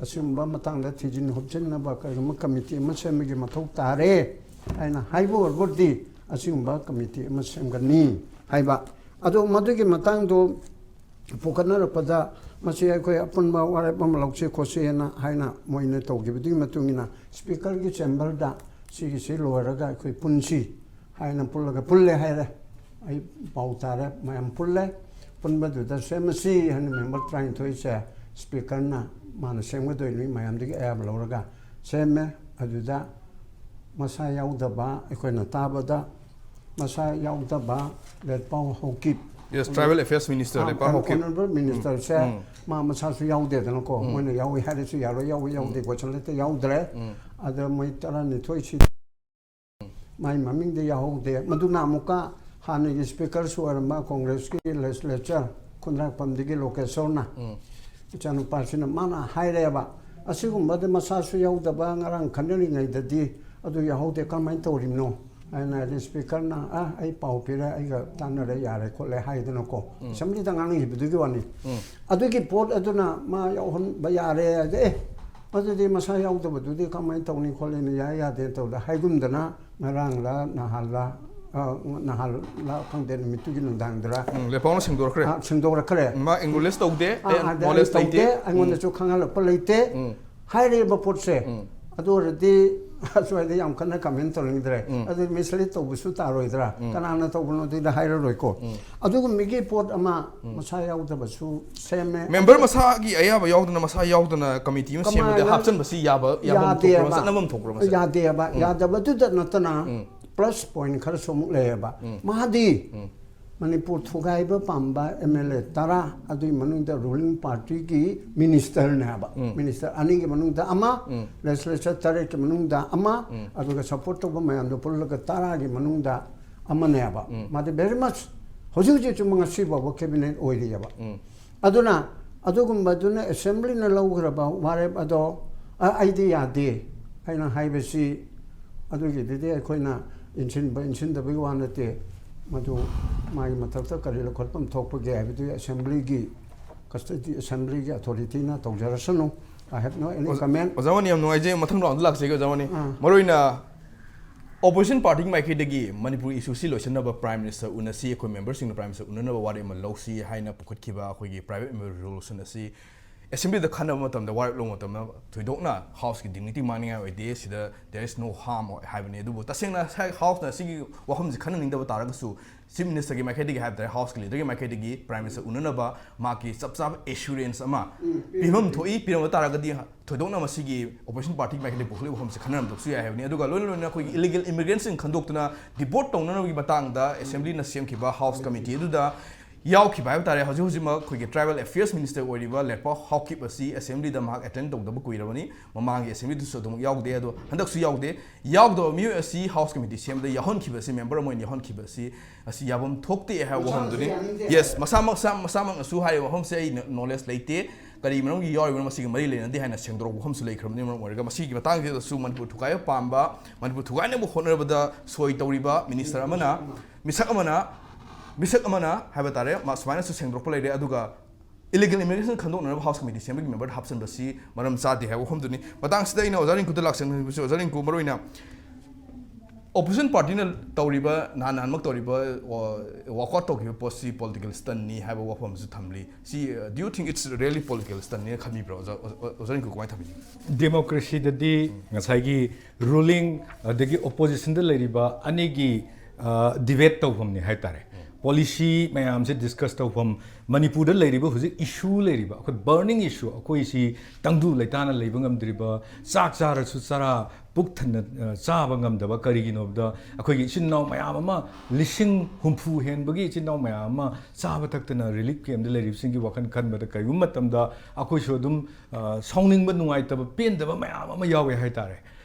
ꯑꯁꯤꯒꯨꯝꯕ ꯃꯇꯥꯡꯗ ꯊꯤꯖꯤꯟ ꯍꯨꯞꯆꯤꯟꯅꯕ ꯀꯔꯤꯒꯨꯝꯕ ꯀꯃꯤꯇꯤ ꯑꯃ ꯁꯦꯝꯕꯒꯤ ꯃꯊꯧ ꯇꯥꯔꯦ ꯍꯥꯏꯅ ꯍꯥꯏꯕ ꯑꯣꯏꯔꯒꯗꯤ, ꯑꯁꯤꯒꯨꯝꯕ ꯀꯃꯤꯇꯤ ꯑꯃ ꯁꯦꯝꯒꯅꯤ ꯍꯥꯏꯕ꯫ ꯑꯗꯣ ꯃꯗꯨꯒꯤ ꯃꯇꯥꯡꯗꯣ ꯄꯨꯈꯠꯅꯔꯛꯄꯗ ꯃꯁꯤ ꯑꯩꯈꯣꯏ ꯑꯄꯨꯟꯕ ꯋꯥꯔꯦꯞ ꯑꯃ ꯂꯧꯁꯤ ꯈꯣꯠꯁꯤꯅ ꯍꯥꯏꯅ ꯃꯣꯏꯅ ꯇꯧꯈꯤꯕꯗꯨꯒꯤ ꯃꯇꯨꯡ ꯏꯟꯅ ꯁ꯭ꯄꯤꯀꯔꯒꯤ ꯆꯦꯝꯕꯔꯗ ꯁꯤꯒꯤꯁꯤ ꯂꯣꯏꯔꯒ ꯑꯩꯈꯣꯏ ꯄꯨꯟꯁꯤ ꯍꯥꯏꯅ ꯄꯨꯜꯂꯒ ꯄꯨꯜꯂꯦ ꯍꯥꯏꯔꯦ꯫ ꯑꯩ ꯄꯥꯎ ꯇꯥꯔꯦ, ꯃꯌꯥꯝ ꯄꯨꯜꯂꯦ꯫ ꯄꯨꯟꯕꯗꯨꯗ ꯁꯦꯝꯃꯁꯤ ꯍꯥꯏꯅ ꯃꯦꯝꯕꯔ ꯇꯔꯥꯅꯤꯊꯣꯏꯁꯦ ꯁ꯭ꯄꯤꯀꯔꯅ ꯃꯥꯅ ꯁꯦꯝꯒꯗꯣꯏꯅꯤ, ꯃꯌꯥꯝꯗꯒꯤ ꯑꯌꯥꯕ ꯂꯧꯔꯒ ꯁꯦꯝꯃꯦ꯫ ꯑꯗꯨꯗ ꯃꯁꯥ ꯌꯥꯎꯗꯕ, ꯑꯩꯈꯣꯏꯅ ꯇꯥꯕꯗ ꯃꯁꯥ ꯌꯥꯎꯗꯕ ꯂꯦꯠꯄꯥꯎ ꯍꯧꯀꯤꯞ, Yes, Tribal Affairs Minister ꯂꯩꯄꯥꯛ ꯍꯧꯈꯤꯕ꯫ ꯑꯣꯅꯔꯦꯕꯜ ꯃꯤꯅꯤꯁꯇꯔꯁꯦ ꯃꯥ ꯃꯁꯥꯁꯨ ꯌꯥꯎꯗꯦꯗꯅꯀꯣ꯫ ꯃꯣꯏꯅ ꯌꯥꯎꯏ ꯍꯥꯏꯔꯁꯨ ꯌꯥꯔꯣꯏ, ꯌꯥꯎꯏ ꯌꯥꯎꯗꯦ ꯀꯣꯏꯁꯟ ꯂꯦꯇꯔ ꯌꯥꯎꯗ꯭ꯔꯦ꯫ ꯑꯗ ꯃꯣꯏ ꯇꯔꯥꯅꯤꯊꯣꯏꯁꯤ ꯃꯥꯏ ꯃꯃꯤꯡꯗ ꯌꯥꯎꯍꯧꯗꯦ꯫ ꯃꯗꯨꯅ ꯑꯃꯨꯛꯀ ꯍꯥꯟꯅꯒꯤ ꯁ꯭ꯄꯤꯀꯔꯁꯨ ꯑꯣꯏꯔꯝꯕ ꯀꯣꯡꯒ꯭ꯔꯦꯁꯀꯤ ꯂꯦꯖꯤꯁꯂꯦꯆꯔ ꯈꯨꯟꯗ꯭ꯔꯥꯛꯄꯝꯗꯒꯤ ꯂꯣꯀꯦꯁꯣꯔꯅ, ꯏꯆꯥꯅꯨꯄꯥꯁꯤꯅ ꯃꯥꯅ ꯍꯥꯏꯔꯦꯕ, "ꯑꯁꯤꯒꯨꯝꯕꯗ ꯃꯁꯥꯁꯨ ꯌꯥꯎꯗꯕ ꯉꯔꯥꯡ ꯈꯟꯅꯔꯤꯉꯩꯗꯗꯤ ꯑꯗꯨ ꯌꯥꯎꯍꯧꯗꯦ, ꯀꯔꯝꯍꯥꯏꯅ ꯇꯧꯔꯤꯕꯅꯣ?" ꯍꯥꯏꯅ ꯍꯥꯏꯗꯤ ꯁ꯭ꯄꯤꯀꯔꯅ, "ꯑ, ꯑꯩ ꯄꯥꯎ ꯄꯤꯔꯦ, ꯑꯩꯒ ꯇꯥꯟꯅꯔꯦ, ꯌꯥꯔꯦ ꯈꯣꯠꯂꯦ" ꯍꯥꯏꯗꯅꯀꯣ꯫ ꯑꯦꯁꯦꯝꯕ꯭ꯂꯤꯗ ꯉꯥꯡꯅꯈꯤꯕꯗꯨꯒꯤ ꯋꯥꯅꯤ꯫ ꯑꯗꯨꯒꯤ ꯄꯣꯠ ꯑꯗꯨꯅ ꯃꯥ ꯌꯥꯎꯍꯟꯕ ꯌꯥꯔꯦ ꯍꯥꯏꯗꯤ, "ꯑꯦ, ꯑꯗꯨꯗꯤ ꯃꯁꯥ ꯌꯥꯎꯗꯕꯗꯨꯗꯤ ꯀꯃꯥꯏꯅ ꯇꯧꯅꯤ ꯈꯣꯠꯂꯤꯅꯤ, ꯌꯥꯏ ꯌꯥꯗꯦ" ꯇꯧꯗ ꯍꯥꯏꯒꯨꯝꯗꯅ ꯉꯔꯥꯡꯂ ꯅꯍꯥꯟꯂ, ꯑ, ꯅꯍꯥꯟꯂ ꯈꯪꯗꯦ, ꯅꯨꯃꯤꯠꯇꯨꯒꯤ ꯅꯨꯡꯗꯥꯡꯗꯔ, ꯎꯝ, ꯂꯦꯄꯥꯎꯅ ꯁꯦꯡꯗꯣꯔꯛꯈ꯭ꯔꯦ꯫ ꯑ, ꯁꯦꯡꯗꯣꯔꯛꯈ꯭ꯔꯦ꯫ ꯃꯥ ꯑꯦꯛꯅꯣꯂꯦꯖ ꯇꯧꯗꯦ, ꯑ, ꯑꯦ, ꯑꯗ ꯅꯣꯂꯦꯖ ꯑꯩ ꯇꯧꯗꯦ, ꯂꯩꯇꯦ꯫ ꯑꯩꯉꯣꯟꯗꯁꯨ ꯈꯪꯍꯜꯂꯛꯄ ꯂꯩꯇꯦ꯫ ꯎꯝ꯫ ꯍꯥꯏꯔꯤꯕ ꯄꯣꯠꯁꯦ, ꯎꯝ꯫ ꯑꯗꯨ ꯑꯣꯏꯔꯗꯤ ꯑꯁ꯭ꯋꯥꯏꯗ ꯌꯥꯝ ꯀꯟꯅ ꯀꯃꯦꯟ ꯇꯧꯅꯤꯡꯗ꯭ꯔꯦ꯫ ꯎꯝ꯫ ꯑꯗꯨ ꯃꯤꯁꯂꯤꯗ ꯇꯧꯕꯁꯨ ꯇꯥꯔꯣꯏꯗ꯭ꯔꯥ? ꯎꯝ꯫ ꯀꯅꯥꯅ ꯇꯧꯕꯅꯣ ꯑꯗꯨꯗ ꯍꯥꯏꯔꯔꯣꯏꯀꯣ꯫ ꯎꯝ꯫ ꯑꯗꯨꯒꯨꯝꯕꯒꯤ ꯄꯣꯠ ꯑꯃ ꯃꯁꯥ ꯌꯥꯎꯗꯕꯁꯨ ꯁꯦꯝꯃꯦ꯫ ꯃꯦꯝꯕꯔ ꯃꯁꯥꯒꯤ ꯑꯌꯥꯕ ꯌꯥꯎꯗꯅ, ꯃꯁꯥ ꯌꯥꯎꯗꯅ ꯀꯃꯤꯇꯤ ꯑꯃ ꯁꯦꯝꯕꯗ ꯀꯃꯥꯏꯅ ꯍꯥꯞꯆꯤꯟꯕꯁꯤ ꯌꯥꯕ, ꯌꯥꯐꯝ ꯊꯣꯛꯄ꯭ꯔꯥ, ꯌꯥꯗꯦꯕ꯫ ꯆꯠꯅꯐꯝ ꯊꯣꯛꯄ꯭ꯔꯥ ꯃꯁꯦ? ꯌꯥꯗꯦꯕ꯫ ꯎꯝ꯫ ꯌꯥꯗꯕꯗꯨꯗ ꯅꯠꯇꯅ ꯎꯝ꯫ ꯄ꯭ꯂꯁ ꯄꯣꯏꯟ ꯈꯔꯁꯨ ꯑꯃꯨꯛ ꯂꯩꯌꯦꯕ꯫ ꯎꯝ꯫ ꯃꯥꯗꯤ ꯎꯝ꯫ ꯃꯅꯤꯄꯨꯔ ꯊꯨꯒꯥꯏꯕ ꯄꯥꯝꯕ ꯑꯦꯝ ꯑꯦꯜ ꯑꯦ ꯇꯔꯥ, ꯑꯗꯨꯒꯤ ꯃꯅꯨꯡꯗ ꯔꯨꯂꯤꯡ ꯄꯥꯔꯇꯤꯒꯤ ꯃꯤꯅꯤꯁꯇꯔꯅꯦꯕ꯫ ꯎꯝ꯫ ꯃꯤꯅꯤꯁꯇꯔ ꯑꯅꯤꯒꯤ ꯃꯅꯨꯡꯗ ꯑꯃ, ꯎꯝ꯫ ꯂꯦꯖꯤꯁꯂꯦꯆꯔ ꯇꯔꯦꯠꯀꯤ ꯃꯅꯨꯡꯗ ꯑꯃ, ꯎꯝ꯫ ꯑꯗꯨꯒ ꯁꯄꯣꯔꯠ ꯇꯧꯕ ꯃꯌꯥꯝꯗꯣ ꯄꯨꯜꯂꯒ ꯇꯔꯥꯒꯤ ꯃꯅꯨꯡꯗ ꯑꯃꯅꯦꯕ꯫ ꯎꯝ꯫ ꯃꯥꯗꯤ ꯚꯦꯔꯤ ꯃꯆ ꯍꯧꯖꯤꯛ ꯍꯧꯖꯤꯛꯁꯨ ꯉꯁꯤ ꯐꯥꯎꯕ ꯀꯦꯕꯤꯅꯦꯠ ꯑꯣꯏꯔꯤꯑꯕ꯫ ꯎꯝ꯫ ꯑꯗꯨꯅ ꯑꯗꯨꯒꯨꯝꯕꯗꯨꯅ ꯑꯦꯁꯦꯝꯕ꯭ꯂꯤꯅ ꯂꯧꯈ꯭ꯔꯕ ꯋꯥꯔꯦꯞ ꯑꯗꯣ, "ꯑ, ꯑꯩꯗꯤ ꯌꯥꯗꯦ" ꯍꯥꯏꯅ ꯍꯥꯏꯕꯁꯤ, ꯑꯗꯨꯒꯤꯗꯨꯗꯤ ꯑꯩꯈꯣꯏꯅ ꯏꯟꯁꯤꯟꯕ ꯏꯟꯁꯤꯟꯗꯕꯒꯤ ꯋꯥ ꯅꯠꯇꯦ꯫ ꯃꯗꯨ ꯃꯥꯒꯤ ꯃꯊꯛꯇ ꯀꯔꯤ ꯂꯧꯈꯠꯐꯝ ꯊꯣꯛꯄꯒꯦ ꯍꯥꯏꯕꯗꯨ ꯑꯦꯁꯦꯝꯕ꯭ꯂꯤꯒꯤ custody, ꯑꯦꯁꯦꯝꯕ꯭ꯂꯤꯒꯤ ꯑꯣꯊꯣꯔꯤꯇꯤꯅ ꯇꯧꯖꯔꯁꯅꯨ꯫ I have no any comment꯫ ꯑꯣꯖꯥ ꯃꯅꯤ, ꯌꯥꯝ ꯅꯨꯡꯉꯥꯏꯖꯩ꯫ ꯃꯊꯪ ꯔꯥꯎꯟꯗ ꯂꯥꯛꯆꯒꯦ ꯑꯣꯖꯥ ꯃꯅꯤ꯫ ꯑꯥ꯫ ꯃꯔꯨꯑꯣꯏꯅ Opposition party ꯒꯤ ꯃꯥꯏꯀꯩꯗꯒꯤ ꯃꯅꯤꯄꯨꯔ issue ꯁꯤ ꯂꯣꯏꯁꯤꯟꯅꯕ Prime Minister ꯎꯅꯁꯤ, ꯑꯩꯈꯣꯏ member ꯁꯤꯡꯅ Prime Minister ꯎꯅꯅꯕ ꯋꯥꯔꯦꯞ ꯑꯃ ꯂꯧꯁꯤ ꯍꯥꯏꯅ ꯄꯨꯈꯠꯈꯤꯕ ꯑꯩꯈꯣꯏꯒꯤ private member resolution ꯑꯁꯤ assembly ꯗ ꯈꯟꯅꯕ ꯃꯇꯝꯗ, ꯋꯥꯔꯦꯞ ꯂꯧꯕ ꯃꯇꯝꯗ ꯊꯣꯏꯗꯣꯛꯅ House ꯀꯤ dignity ꯃꯥꯡꯅꯤꯡꯉꯥꯏ ꯑꯣꯏꯗꯦ, ꯁꯤꯗ there is no harm ꯍꯥꯏꯕꯅꯤ꯫ ꯑꯗꯨꯕꯨ ꯇꯁꯦꯡꯅ ꯉꯁꯥꯏ House ꯅ ꯁꯤꯒꯤ ꯋꯥꯐꯝꯁꯤ ꯈꯟꯅꯅꯤꯡꯗꯕ ꯇꯥꯔꯒꯁꯨ, Chief Minister ꯒꯤ ꯃꯥꯏꯀꯩꯗꯒꯤ ꯍꯥꯏꯕ ꯇꯥꯔꯦ, House ꯀꯤ leader ꯒꯤ ꯃꯥꯏꯀꯩꯗꯒꯤ Prime Minister ꯎꯅꯅꯕ ꯃꯍꯥꯛꯀꯤ ꯆꯞ ꯆꯥꯕ assurance ꯑꯃ ꯄꯤꯐꯝ ꯊꯣꯛꯏ꯫ ꯄꯤꯔꯝꯕ ꯇꯥꯔꯒꯗꯤ ꯊꯣꯏꯗꯣꯛꯅ ꯃꯁꯤꯒꯤ opposition party ꯒꯤ ꯃꯥꯏꯀꯩꯗꯒꯤ ꯄꯨꯈꯠꯂꯤꯕ ꯋꯥꯐꯝꯁꯤ ꯈꯟꯅꯔꯝꯗꯕꯁꯨ ꯌꯥꯏ ꯍꯥꯏꯕꯅꯤ꯫ ꯑꯗꯨꯒ ꯂꯣꯏꯅ ꯂꯣꯏꯅꯅ ꯑꯩꯈꯣꯏꯒꯤ illegal immigrant ꯁꯤꯡ ꯈꯟꯗꯣꯛꯇꯨꯅ deport ꯇꯧꯅꯅꯕꯒꯤ ꯃꯇꯥꯡꯗ assembly ꯅ ꯁꯦꯝꯈꯤꯕ House committee ꯑꯗꯨꯗ ꯌꯥꯎꯈꯤꯕ ꯍꯥꯏꯕ ꯇꯥꯔꯦ꯫ ꯍꯧꯖꯤꯛ ꯍꯧꯖꯤꯛꯃꯛ ꯑꯩꯈꯣꯏꯒꯤ Tribal Affairs Minister ꯑꯣꯏꯔꯤꯕ ꯂꯦꯠꯄꯥꯎ ꯍꯥꯎꯀꯤꯞ ꯑꯁꯤ assembly ꯗ ꯃꯍꯥꯛ attend ꯇꯧꯗꯕ ꯀꯨꯏꯔꯕꯅꯤ꯫ ꯃꯃꯥꯡꯒꯤ assembly ꯗꯁꯨ ꯑꯗꯨꯃꯛ ꯌꯥꯎꯗꯦ, ꯑꯗꯣ ꯍꯟꯗꯛꯁꯨ ꯌꯥꯎꯗꯦ꯫ ꯌꯥꯎꯗꯕ ꯃꯤꯑꯣꯏ ꯑꯁꯤ House committee ꯁꯦꯝꯕꯗ ꯌꯥꯎꯍꯟꯈꯤꯕ ꯑꯁꯤ, member ꯑꯃ ꯑꯣꯏꯅ ꯌꯥꯎꯍꯟꯈꯤꯕ ꯑꯁꯤ, ꯑꯁꯤ ꯌꯥꯐꯝ ꯊꯣꯛꯇꯦ ꯍꯥꯏꯕ ꯃꯁꯥꯅꯁꯨ ꯋꯥꯐꯝꯗꯨꯅꯤ꯫ ꯌꯥꯅꯤꯡꯗꯦ Yes, ꯍꯥꯏꯕ꯫ ꯃꯁꯥꯃꯛ, ꯃꯁꯥ-, ꯃꯁꯥꯃꯛꯅꯁꯨ ꯍꯥꯏꯔꯤꯕ ꯋꯥꯐꯝꯁꯦ ꯑꯩ knowledge ꯂꯩꯇꯦ, ꯀꯔꯤ ꯃꯔꯝꯒꯤ ꯌꯥꯎꯔꯤꯕꯅꯣ, ꯃꯁꯤꯒ ꯃꯔꯤ ꯂꯩꯅꯗꯦ ꯍꯥꯏꯅ ꯁꯦꯡꯗꯣꯔꯛꯄ ꯋꯥꯐꯝꯁꯨ ꯂꯩꯈ꯭ꯔꯕꯅꯤ꯫ ꯃꯔꯝ ꯑꯣꯏꯔꯒ ꯃꯁꯤꯒꯤ ꯃꯇꯥꯡꯁꯤꯗꯁꯨ ꯃꯅꯤꯄꯨꯔ ꯊꯨꯒꯥꯏꯕ ꯄꯥꯝꯕ, ꯃꯅꯤꯄꯨꯔ ꯊꯨꯒꯥꯏꯅꯕ ꯍꯣꯠꯅꯔꯕꯗ ꯁꯣꯏ ꯇꯧꯔꯤꯕ minister ꯑꯃꯅ, ꯃꯤꯁꯛ ꯑꯃꯅ, ꯃꯤꯁꯛ ꯑꯃꯅ ꯍꯥꯏꯕ ꯇꯥꯔꯦ, ꯃꯥ ꯁꯨꯃꯥꯏꯅꯁꯨ ꯁꯦꯡꯗꯣꯔꯛꯄ ꯂꯩꯔꯦ꯫ ꯑꯗꯨꯒ illegal immigration ꯈꯟꯗꯣꯛꯅꯅꯕ House committee ꯁꯦꯝꯕꯒꯤ member ꯗ ꯍꯥꯞꯆꯤꯟꯕꯁꯤ ꯃꯔꯝ ꯆꯥꯗꯦ ꯍꯥꯏꯕ ꯋꯥꯐꯝꯗꯨꯅꯤ꯫ ꯃꯇꯥꯡꯁꯤꯗ ꯑꯩꯅ ꯑꯣꯖꯥ ꯔꯤꯡꯀꯨꯗ ꯂꯥꯛꯆꯅꯤꯡꯕꯁꯤ, ꯑꯣꯖꯥ ꯔꯤꯡꯀꯨ, ꯃꯔꯨꯑꯣꯏꯅ opposition party ꯅ ꯇꯧꯔꯤꯕ, ꯅꯍꯥꯟ ꯅꯍꯥꯟꯃꯛ ꯇꯧꯔꯤꯕ, ꯑꯣ, walkout ꯇꯧꯈꯤꯕ ꯄꯣꯠꯁꯤ political stunt ꯅꯤ ꯍꯥꯏꯕ ꯋꯥꯐꯝ ꯑꯃꯁꯨ ꯊꯝꯂꯤ꯫ ꯁꯤ, uh, do you think it's really political stunt ꯅꯦꯅ ꯈꯟꯕꯤꯕ꯭ꯔꯣ? ꯑꯣꯖꯥ, ꯑꯣꯖꯥ, ꯑꯣꯖꯥ ꯔꯤꯡꯀꯨ ꯀꯃꯥꯏꯅ ꯊꯝꯕꯤꯒꯦ? Democracy ꯗꯗꯤ ꯉꯁꯥꯏꯒꯤ ruling ꯑꯗꯒꯤ opposition ꯗ ꯂꯩꯔꯤꯕ ꯑꯅꯤꯒꯤ, ꯑ, debate ꯇꯧꯐꯝꯅꯤ ꯍꯥꯏꯇꯥꯔꯦ꯫ Policy ꯃꯌꯥꯝꯁꯦ discuss ꯇꯧꯐꯝ, ꯃꯅꯤꯄꯨꯔꯗ ꯂꯩꯔꯤꯕ ꯍꯧꯖꯤꯛ issue ꯂꯩꯔꯤꯕ ꯑꯩꯈꯣꯏ burning issue, ꯑꯩꯈꯣꯏꯁꯤ ꯇꯪꯗꯨ ꯂꯩꯇꯥꯅ ꯂꯩꯕ ꯉꯝꯗ꯭ꯔꯤꯕ, ꯆꯥꯛ ꯆꯥꯔꯁꯨ ꯆꯔꯥ ꯄꯨꯛ ꯊꯟꯅ, ꯑ, ꯆꯥꯕ ꯉꯝꯗꯕ, ꯀꯔꯤꯒꯤꯅꯣ ꯍꯥꯏꯕꯗ ꯑꯩꯈꯣꯏꯒꯤ ꯏꯆꯤꯟ ꯏꯅꯥꯎ ꯃꯌꯥꯝ ꯑꯃ, ꯂꯤꯁꯤꯡ ꯍꯨꯝꯐꯨ ꯍꯦꯟꯕꯒꯤ ꯏꯆꯤꯟ ꯏꯅꯥꯎ ꯃꯌꯥꯝ ꯑꯃ ꯆꯥꯕ ꯊꯛꯇꯅ relief camp ꯇ ꯂꯩꯔꯤꯕꯁꯤꯡꯒꯤ ꯋꯥꯈꯜ ꯈꯟꯕꯗ ꯀꯔꯤꯒꯨꯝꯕ ꯃꯇꯝꯗ ꯑꯩꯈꯣꯏꯁꯨ ꯑꯗꯨꯝ, ꯑ, ꯁꯥꯎꯅꯤꯡꯕ, ꯅꯨꯡꯉꯥꯏꯇꯕ, ꯄꯦꯟꯗꯕ ꯃꯌꯥꯝ ꯑꯃ ꯌꯥꯎꯋꯦ ꯍꯥꯏꯇꯥꯔꯦ꯫